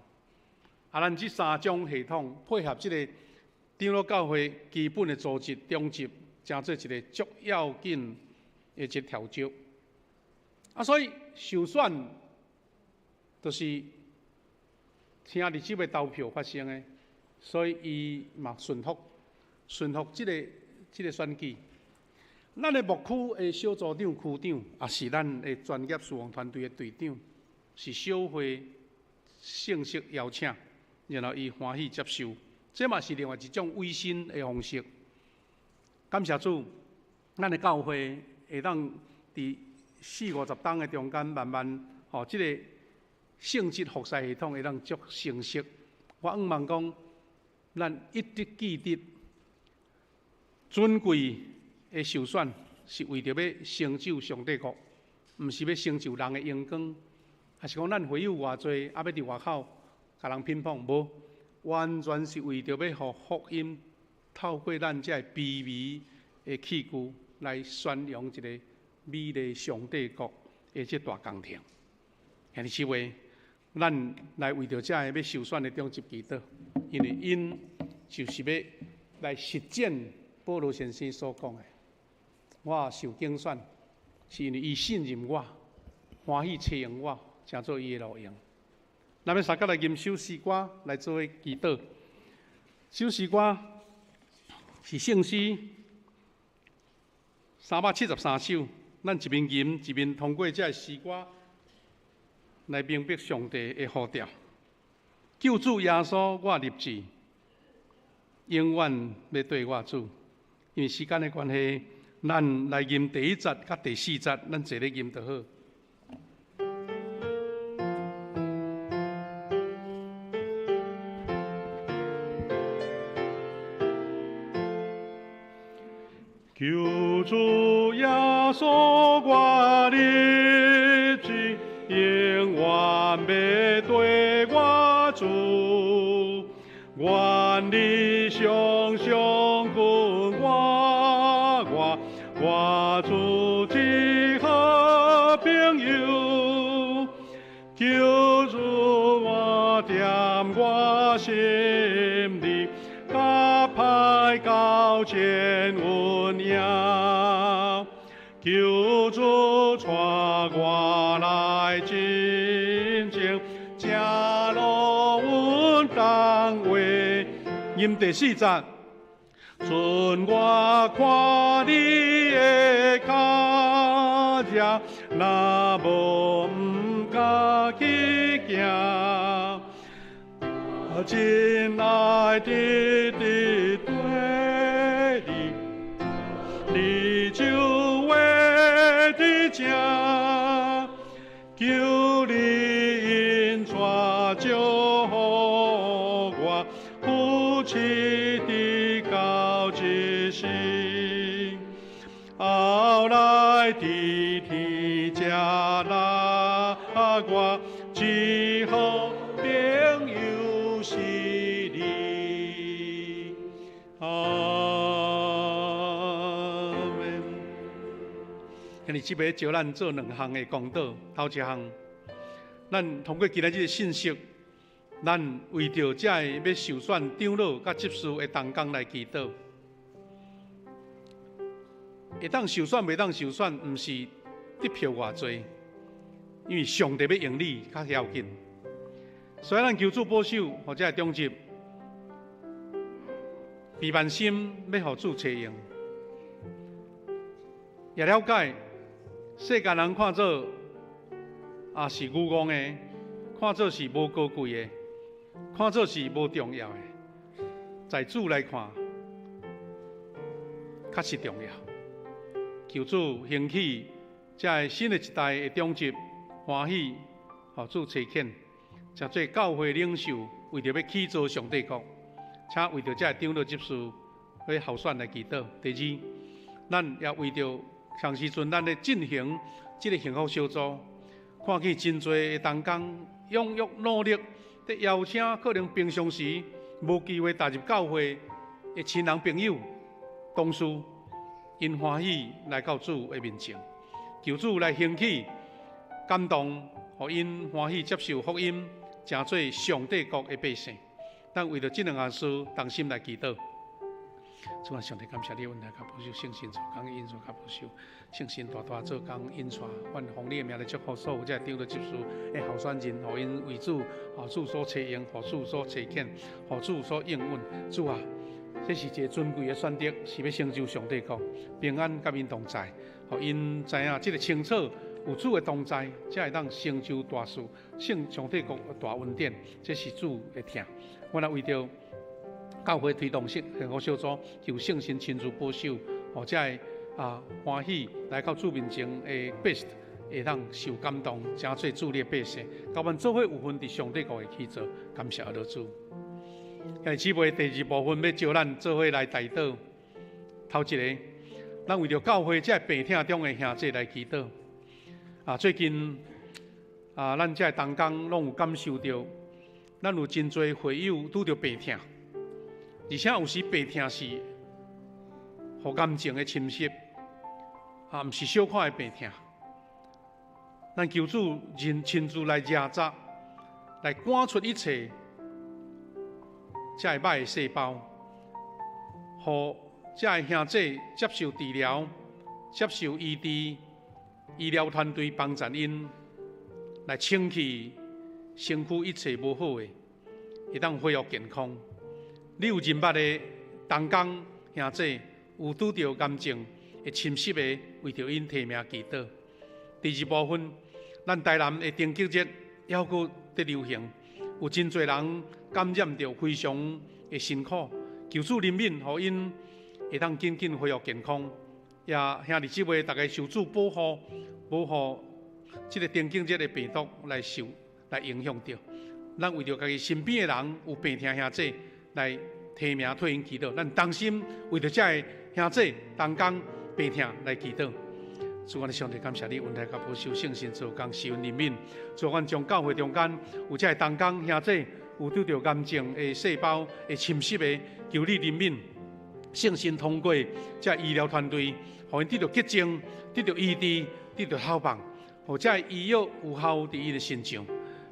啊，咱這三種系統配合這個長老教會基本的組織長執，成做一個足要緊的一個柱石。啊，所以受選就是聽日子的投票發生的，所以伊嘛順服順服這个這个選舉。咱的牧區的小組長、區長，也是咱的專業侍奉團隊的隊長，是小會正式邀請，然後伊歡喜接受，這嘛是另外一種委身的方式。感謝主，咱的教會會當佇四五十冬的中間，慢慢吼，這个聖職服侍系統會當足成熟。我向望講，咱一直記得尊貴的受選，是為著欲成就上帝國，毋是欲成就人的榮光，抑是講咱會友偌濟，啊欲佇外口共人品捧，無，完全是為著欲予福音透過咱這个卑微的器具來宣揚一个美麗上帝國的這大工程。兄弟姊妹，咱來為著這个欲受選的長執祈禱，因為𪜶就是欲來實踐保羅先生所講的。我受揀選，是因為伊信任我，歡喜採用我，成做伊的路用。咱欲相佮來吟首詩歌來做祈禱。首詩歌是聖詩373首，咱一面吟一面通過這个詩歌來明白上帝的呼召。救主耶穌，我立志永遠欲綴我主。因為時間的關係，咱來吟第一節佮第四節，咱坐咧吟就好。救主耶穌，我立志永遠欲綴我主，願你常常跟我，我我主這好朋友，救主我踮我心裡，較歹交戰穩贏，救主帶我來進前，這路阮同話。吟第四節，准我看你的腳跡，若無毋敢去行。真愛直直綴你，你就會佇這，求你引帶祝福我，扶持直到這世。後來佇天這拉我，這好朋友是你。阿們。今日這擺招咱做兩項的公禱，頭一項，咱通過今仔日的信息，咱為著這个欲受選長老佮執事的同工來祈禱。會當受選，袂當受選，毋是得票偌濟，因為上帝欲用你較要緊。所以咱求主保守，予這个長執備萬心欲予主採用，也了解世間人看做也是愚戇的，看做是無高貴的，看做是無重要的，在主來看，確實重要。求主興起這个新的一代的長執，歡喜予主差遣，成做教會領袖，為著欲起造上帝國，請為著這个長老執事去候選來祈禱。第二，咱也為著同時陣咱咧進行這个幸福小組，看見真濟的同工踴躍努力，佇邀請可能平常時無機會踏入教會的親人朋友、同事，𪜶歡喜來到主的面前，求主來興起感動，予𪜶歡喜接受福音，成做上帝國的百姓。咱為著這兩項事，同心來祈禱。主啊，上帝感謝你，恩待佮保守聖神做工，引帶佮保守聖神大大做工，引帶阮奉你的名來祝福所有這長老執事的候選人，予𪜶為主，予主所採用，予主所差遣，予主所應允。主啊，這是一个尊貴的選擇，是欲成就上帝國平安佮𪜶同在，予𪜶知影這个清楚有主的同在，才會當成就大事，聖上帝國大恩典，這是主的疼。阮也為著教會推動幸福小組，求聖神親自保守，予這个歡喜來到主面前的 best 會當受感動，成做主你的百姓，共阮做伙有份佇上帝國的去做，感謝阿主。兄弟姊妹，第二部分欲招咱做伙來代禱。頭一个，咱為著教會這个病痛中的兄弟來祈禱。最近咱這个同工攏有感受著，咱有真濟會友拄著病痛，而且有時病痛是予癌症的侵襲，毋是小可的病痛。咱求主人親自來抓責，來趕出一切這个歹的細胞，予這个兄弟接受治療、接受醫治，醫療團隊幫助𪜶來清去身軀一切無好的，會當恢復健康。你有認捌的同工兄弟有拄著癌症會侵襲的，為著𪜶提名祈禱。第二部分，咱台南的登革熱猶閣佇流行，有真濟人感染著，非常的辛苦。求主憐憫，予𪜶會當緊緊恢復健康。也兄弟姊妹，逐家受主保護，無予這个登革熱的病毒來受來影響著。咱為著家己身邊的人有病痛兄弟來提名替𪜶祈禱，咱同心為著這个兄弟同工病痛來祈禱。主，阮的上帝，感謝你恩待佮保守聖神做工，施恩憐憫。主，阮將教會中間有這个同工兄弟有拄著癌症的細胞的侵襲的，求你憐憫。聖神通過這醫療團隊，予𪜶得著潔淨，得著醫治，得著好放，予這醫藥有效佇𪜶的身上。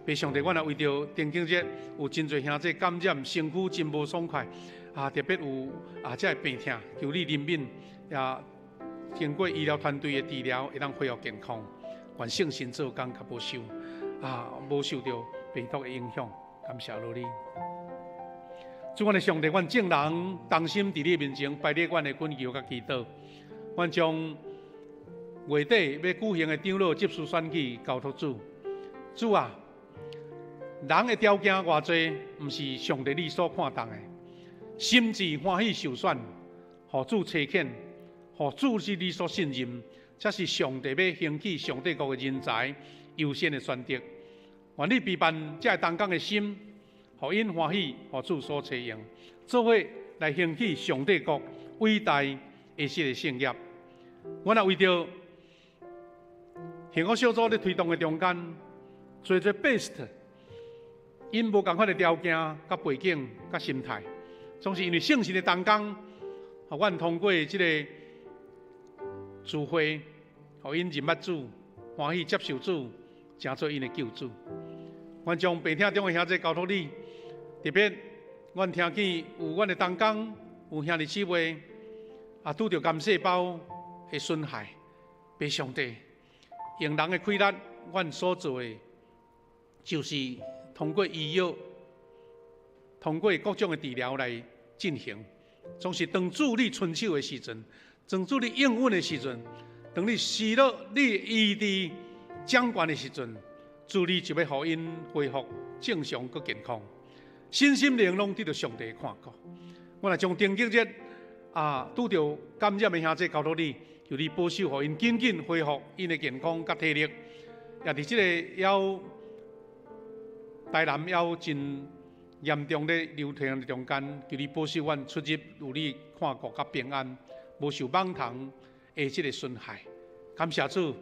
父上帝，阮也為著登革熱有真濟兄弟感染，身軀真無爽快，特別有這个病痛，求你憐憫，也經過醫療團隊的治療，會當恢復健康。願聖神做工佮保守，無受著病毒的影響。感謝主你。主，阮的上帝，阮眾人同心佇你面前擺列阮的懇求佮祈禱。阮將月底欲舉行的長老執事選舉交託主。主啊，人的條件偌濟，毋是上帝你所看重的。心志歡喜受選，予主差遣，予主是你所信任，才是上帝欲興起上帝國的人才優先的選擇。願你備辦這个同工的心，予𪜶歡喜，予主所差用，做伙來興起上帝國偉大的這个聖業。阮也為著幸福小組咧推動的中間，濟濟 best，𪜶無仝款的條件、佮背景、佮心態，總是因為聖神的同工，予阮通過這个聚會，予𪜶認捌主，歡喜接受主，成做𪜶的救主。阮將病痛中的兄弟交託你，特別阮聽見有阮的同工，有兄弟姊妹拄著癌細胞的損害，父上帝用人的氣力，阮所做的就是通過醫藥、通過各種的治療來進行。總是當主你伸手的時陣，當主你應允的時陣，當你施落你醫治掌權的時陣，主你就欲予𪜶恢復正常閣健康，身心靈攏得著上帝看顧。阮來將登革熱拄著感染的兄弟交託你，求你保守，予𪜶緊緊恢復𪜶的健康佮體力。也佇這个猶台南猶真嚴重咧流行的中間，求你保守阮出入有你看顧佮平安，無受蠓蟲的這个損害。感謝主，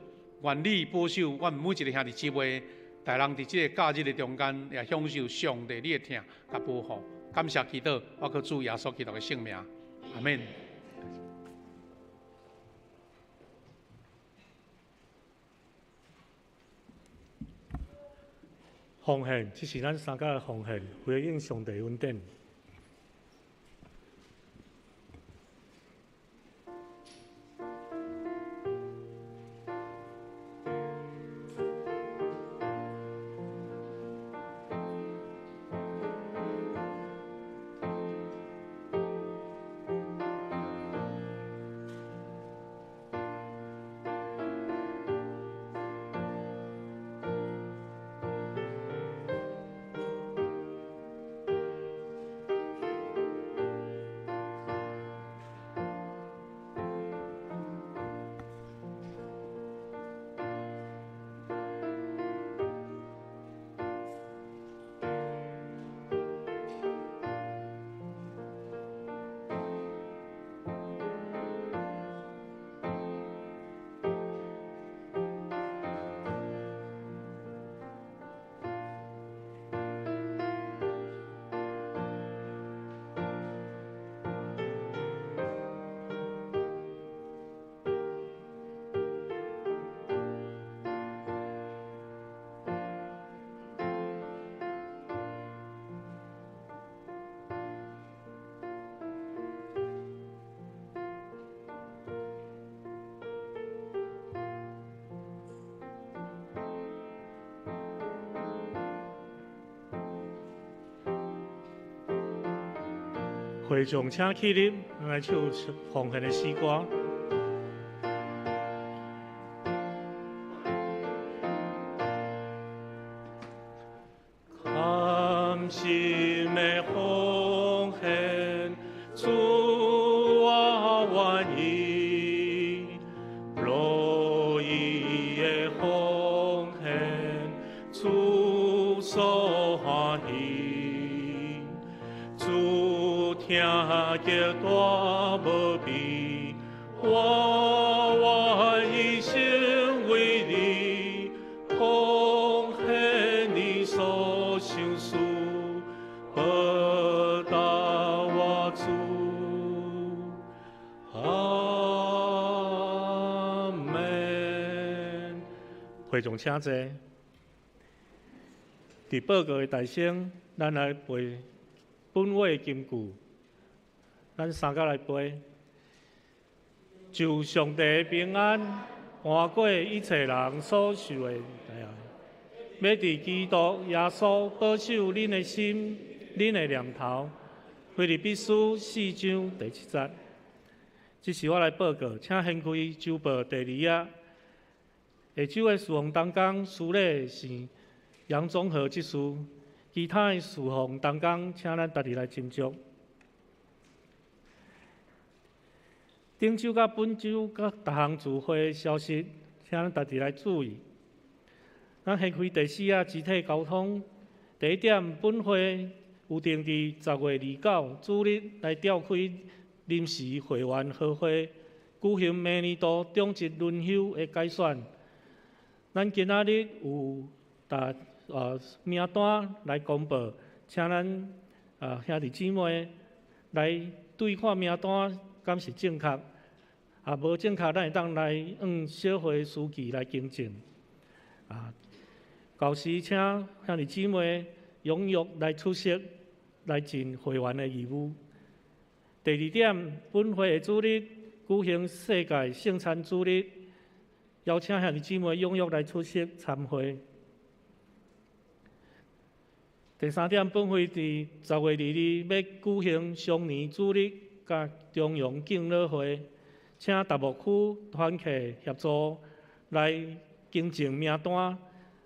願你保守阮每一个兄弟姊妹，大人佇這个假日的中間，也享受上帝你的疼佮保護。感謝祈禱，我靠主耶穌基督的聖名，阿們。奉獻，這是咱三個的奉獻，回應上帝恩典。會眾請起立，咱來唱奉獻的詩歌。甘心的奉獻，主我願意，樂意的奉獻，主所歡喜。主聽見大無比，我願一生為你奉獻你所賞賜，報答我主。阿們。會眾請坐。佇報告的大聲，咱來背本會金句，咱三個來背。就上帝平安，瞞過一切人所受的大愛，欲佇基督耶穌保守恁的心、恁的念頭。腓立比書四章第七節。這是我來報告，請掀開週報第二頁。下晝的事奉同工，司禮是楊宗和執事，其他的事奉同工，請咱逐日來斟酌。頂週佮本週佮逐項聚會的消息，請咱逐日來注意。咱掀開第四頁肢體溝通。第一點，本會有定佇10月29主日來召開臨時會員合會，舉行明年度長職輪休的改選。咱今仔日有逐名單來公布，請咱兄弟姊妹來對看名單，敢是正確？啊，無正確，咱會當來向小會書記來更正。啊，到時請兄弟姊妹踴躍來出席，來盡會員的義務。第二點，本會的主日舉行世界聖餐主日，邀請兄弟姊妹踴躍來出席參會。第三點，本會佇10月22欲舉行雙年主日佮重陽敬老會，請逐牧區團契協助來更正名單。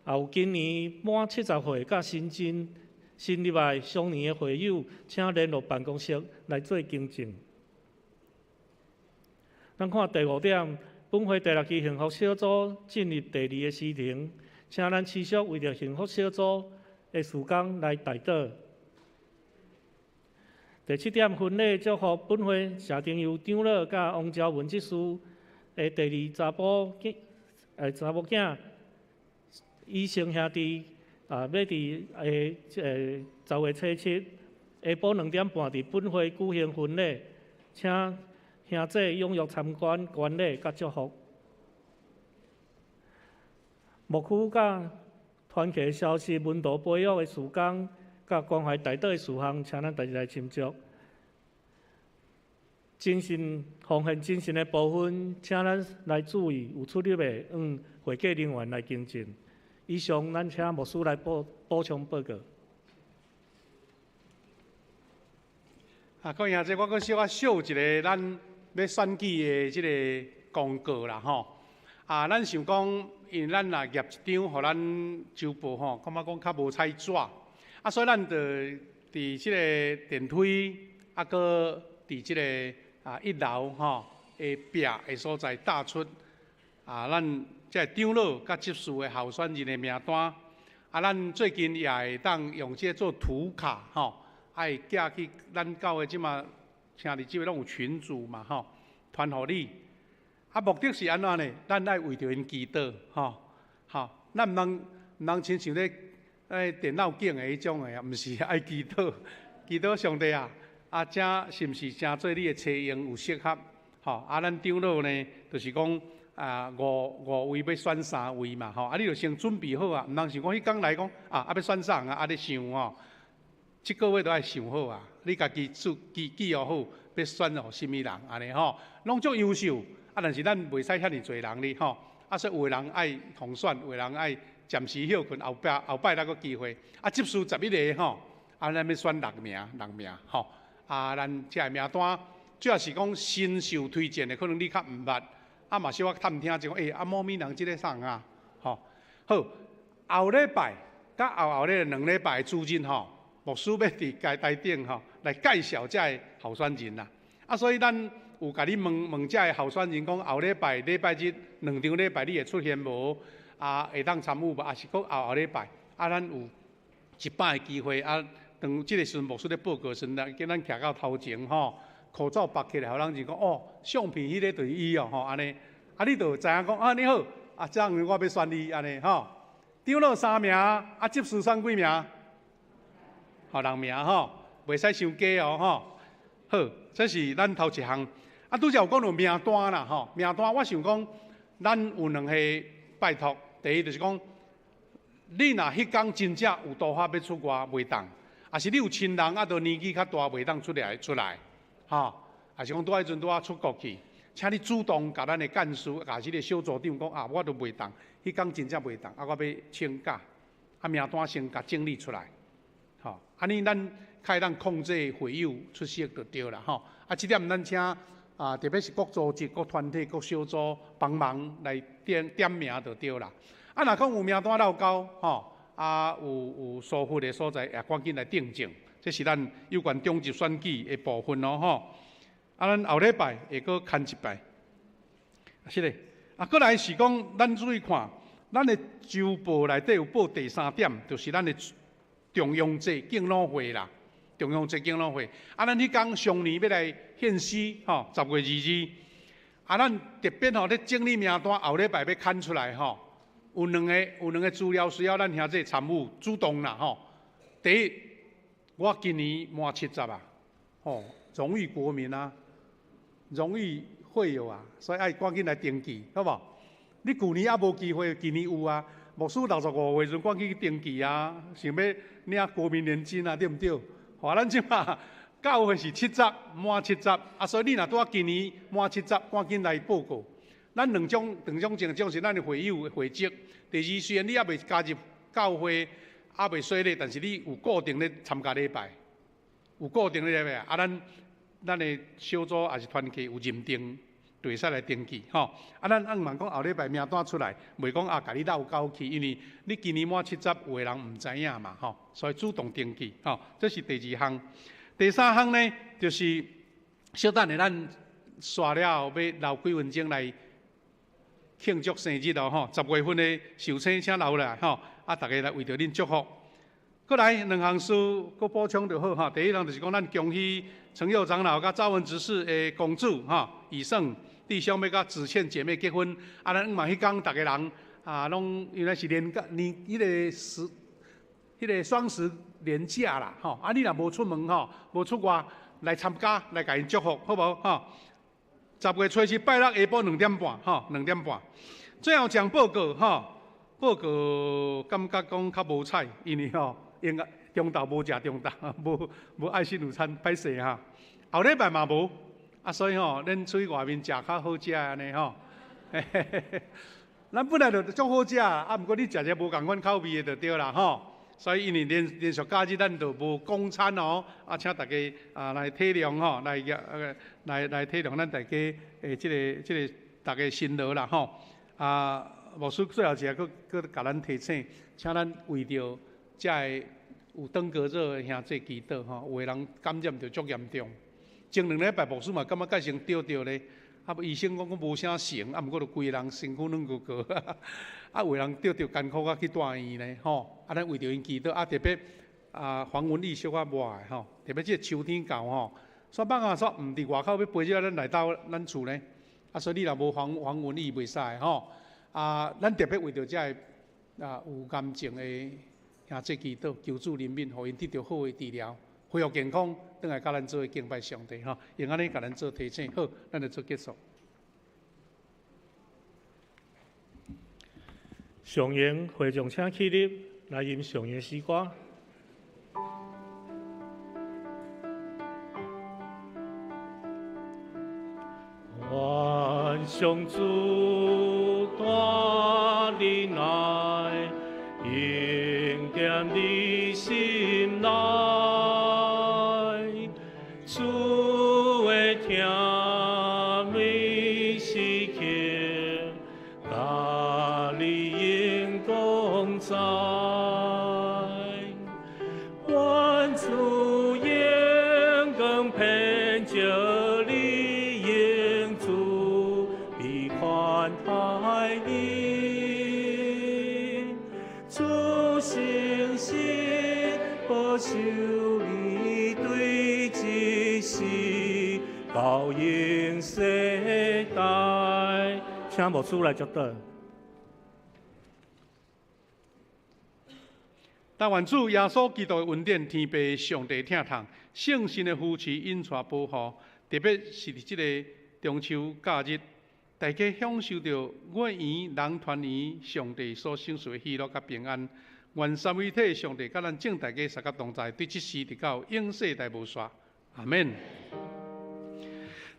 也有今年滿70歲佮新進新入來雙年的會友，請聯絡辦公室來做更正。咱看第五點，本會第六期幸福小組進入第二个時程，請咱持續為著幸福小組的事工來代禱。第七點，婚禮祝福，本會謝定佑長老佮王昭文執事的第二查埔囝，查某囝以生兄弟啊，欲佇下10月初7下晡2點半佇本會舉行婚禮，請兄姊踴躍參觀觀禮佮祝福。牧區佮團契消息、門徒培育的事工，佮關懷代禱的事項，請咱大家來斟酌。精神奉獻精神的部分，請咱來注意有出入的，向會計人員來更正。以上，咱請牧師來補補充報告。啊，各位兄弟，我閣小可秀一个咱欲選舉的這个公告啦，吼。啊，咱想講，因為咱若挾一張予咱週報吼，感覺講較無彩紙，啊，所以咱就佇這個電梯，啊，閣佇這个一樓吼的壁的所在打出啊，咱這個長老佮執事的候選人的名單。啊，咱最近也會當用這個做圖卡吼，愛寄去咱教會這馬兄弟姊妹攏有群組嘛吼，傳予你。啊，目的是按怎呢？咱愛為著𪜶祈禱，吼，吼，咱毋通毋通親像咧電腦景的彼種的啊，毋是愛祈禱，祈禱上帝啊，啊，這是毋是誠做你的差用有適合？吼，啊，咱長老呢，就是講啊，五位欲選三位嘛，吼，啊，你就先準備好啊，毋通想講彼工來講啊，啊欲選啥人啊，啊咧想吼，這个月都愛想好啊，你家己做記記號好，欲選予啥物人按呢吼，攏足優秀。啊！但是咱袂使遐爾濟人哩吼，啊，所以有的人愛予選，有的人愛暫時歇睏，後擺後擺才閣機會。啊，執事11个吼，啊，咱欲選六名，六名吼。啊，咱遮个名單，主要是講新受推薦的，可能你較毋捌，啊嘛小可探聽者講，欸，啊某咪人這个啥人啊？吼，好，後禮拜佮後後禮兩禮拜主日吼，牧師欲佇講臺頂吼來介紹遮个候選人啦。啊，所以咱有共你問問遮个候選人講，後禮拜禮拜日兩場禮拜你會出現無？啊，會當參與無？抑是閣後後禮拜？啊，咱有一擺的機會啊。當這个時陣牧師咧報告時陣，叫咱徛到頭前吼，口罩縛起來，予人就講哦，相片彼个就是伊哦吼，按呢，啊，你就知影講啊，你好，啊，這樣我欲選你按呢吼。長老三名，啊，執事選幾名？吼，六名吼，袂使傷低哦吼。好，這是咱頭一項。啊，拄才有講著名單啦吼，名單我想講，咱有兩個拜託，第一就是講，你若彼工真正有突發欲出外袂當。抑是你有親人啊，都年紀較大，袂當出來出來，吼，抑是講拄仔彼陣拄仔出國去，請你主動共咱的幹事，抑是這个小組長講啊，我都袂當，彼工真正袂當，啊，我欲請假，啊，名單先共整理出來，吼，按呢咱較會當控制會友出席就對啦，吼，啊，這點咱請啊，特別是各組織、各團體、各小組幫忙來點點名就對啦。啊，若講有名單落勾，吼。啊，有疏忽的所在，也趕緊來訂正。這是咱有關長執選舉的部分咯，吼。啊，咱後禮拜會閣牽一擺。是咧。啊，閣來是講，咱注意看，咱的週報內底有報第三點，就是咱的重陽節敬老會啦。重陽節敬老會。啊，咱彼工上年欲來獻詩，吼，10月22。啊，咱特別吼咧整理名單，後禮拜欲刊出來，吼。有兩個資料需要咱兄弟參與主動啦吼。第一，我今年滿70啊，吼，榮譽國民啊，榮譽會友啊，所以愛趕緊來登記，好無？你舊年猶無機會，今年有啊。牧師65歲時陣趕緊去登記啊，想欲領國民年金啊，對毋對？吼，咱這馬教會是七十滿七十，啊，所以你若拄仔今年滿七十，趕緊來報告。咱兩種，兩種情況是咱的會友的會籍。第二，雖然你猶未加入教會，猶未洗禮，但是你有固定咧參加禮拜，有固定咧禮拜啊。咱的小組抑是團契有認定，就會使來登記吼。啊，咱向望講後禮拜名單出來，袂講啊，共你落勾去，因為你今年滿七十，有的人毋知影嘛吼，所以主動登記吼。這是第二項。第三項呢，就是小等下咱煞了後，欲留幾分鐘來慶祝生日咯吼！10月份的壽星請留來吼，啊，逐家來為著恁祝福。閣來兩項事，閣補充就好吼。第一項就是講，咱恭喜陳佑長老佮趙文執事的公主吼，以勝弟兄欲佮子倩姐妹結婚。啊，咱嘛彼工逐家人啊，攏原來是連假年彼个十，彼个雙十連假啦吼。啊，你若無出門吼，無出外來參加，來共𪜶祝福，好無吼？10月初7拜六下晡2點半，吼，2點半。最後一項報告，吼，報告感覺講較無彩，因為吼，應該中晝無食中晝，無無愛心午餐，歹勢哈。後禮拜嘛無，啊，所以吼，恁出去外面食較好食按呢吼。咱本來就足好食，啊，毋過你食者無仝款口味的就對啦吼。所以因為連續假日咱就無供餐哦，啊，請大家啊來體諒吼，來體諒咱大家的這個大家辛勞啦吼。啊，牧師最後一個閣閣共咱提醒，請咱為著遮个有登革熱的兄弟祈禱吼，有的人感染著足嚴重。前兩禮拜牧師嘛感覺蓋先著著咧，啊，醫生講講無啥成，啊，毋過就規个人身軀軟糊糊，啊，有的人著著艱苦啊去住院咧吼，啊，咱為著𪜶祈禱，啊，特別啊，黃文義小可熱的吼，特別這個秋天到吼，煞放啊煞毋佇外口欲飛入咱來到咱厝呢，啊，所以你若無黃文義袂使吼，啊，咱特別為著這个啊有癌症的兄弟祈禱，求主憐憫，予𪜶得著好的治療，恢復健康，轉來佮咱做伙敬拜上帝吼，用按呢共咱做提醒，好，咱就做結束。上言會眾請起立，來吟上言詩歌。願上主帶忍耐，恩典你心內，主款待你，主誠實保守你對這世到永世代。請牧師來祝禱。但願主耶穌基督的恩典、天父上帝疼痛、聖神的扶持、引帶保護，特別是佇這个中秋假日，大家享受著月圓人團圓，上帝所賞賜的喜樂佮平安。願三位一體上帝佮咱眾大家相佮同在，對這時直到永世代無煞。阿們。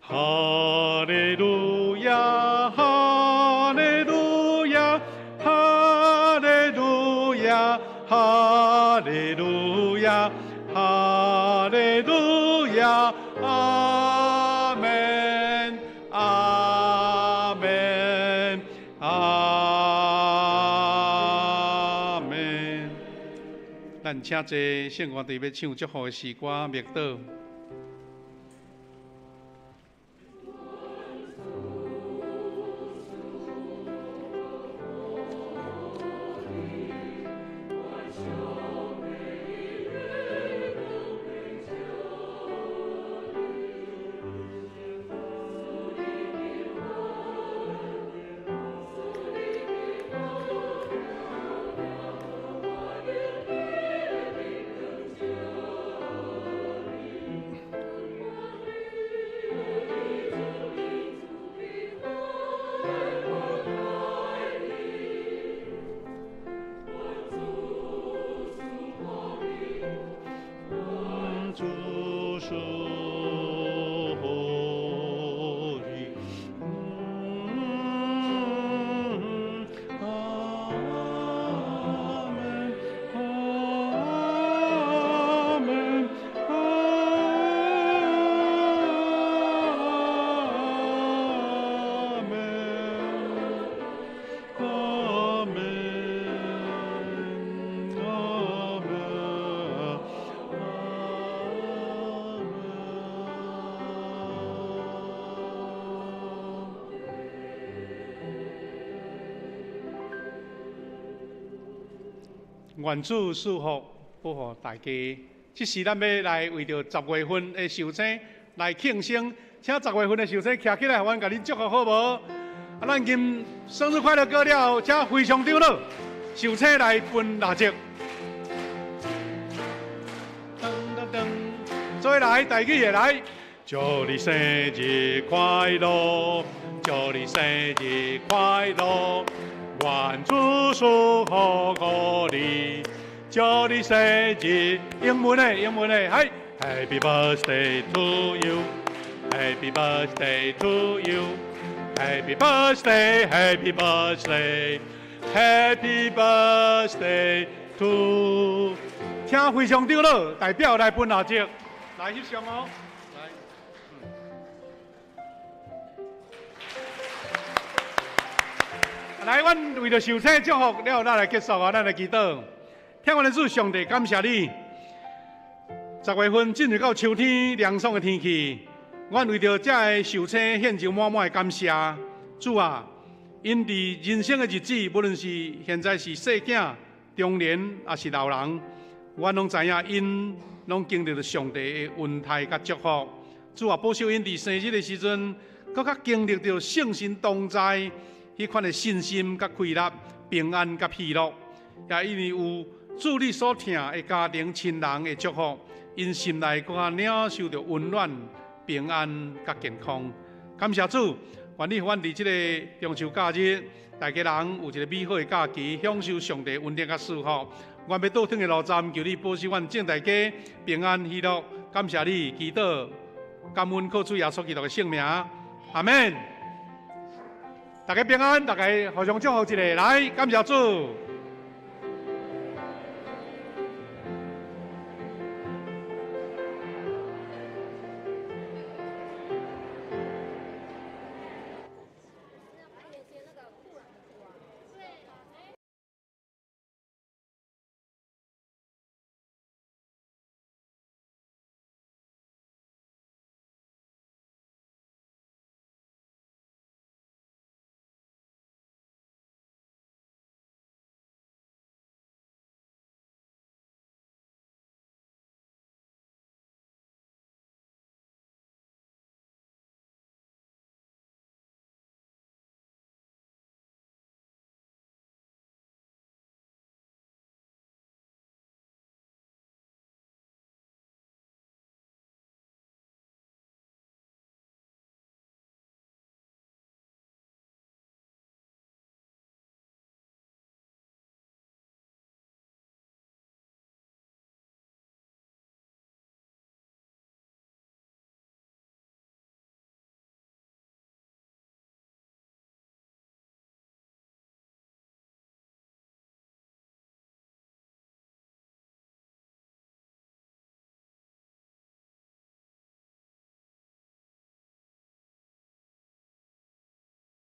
哈利路亞，哈利路亞，哈利路亞，哈利路亞，哈利路亞，阿們，阿們，阿們。咱請坐，聖歌隊欲唱祝福的詩歌，默禱。願主賜福保護大家。這時咱欲來為著十月份的壽星來慶生，請十月份的壽星徛起來，予阮共恁祝福好無？啊，咱今生日快樂歌了後，請非常長老壽星來分蠟燭。噔噔噔，做伙來，大家也來。祝你生日快樂，祝你生日快樂。願主賜福予你，祝你生日。英文的，英文的，嗨，Happy birthday to you，Happy birthday to you，Happy birthday，Happy birthday，Happy birthday to。請非常長老代表來分蠟燭，來翕相哦。來，阮為著壽星祝福了後，咱來結束啊！咱來祈禱，天父的主上帝，感謝你。十月份進入到秋天涼爽的天氣，阮為著這个壽星獻上滿滿的感謝。主啊，𪜶佇人生的日子，無論是現在是細囝、中年，抑是老人，阮攏知影𪜶攏經歷著上帝的恩待佮祝福。主啊，保守𪜶佇生日的時陣，閣較經歷著聖神同在。彼款的信心佮快樂、平安佮喜樂，也因為有主你所疼的家庭親人的祝福，𪜶心內閣較領受著溫暖、平安佮健康。感謝主，願你予阮佇這个中秋假日，大家人有一个美好的假期，享受上帝恩典佮賜福。願欲倒轉的路站，求你保守阮眾大家平安喜樂。感謝你，祈禱感恩靠主耶穌基督的聖名，阿們。大家平安，大家互相祝福一下，來，感謝主。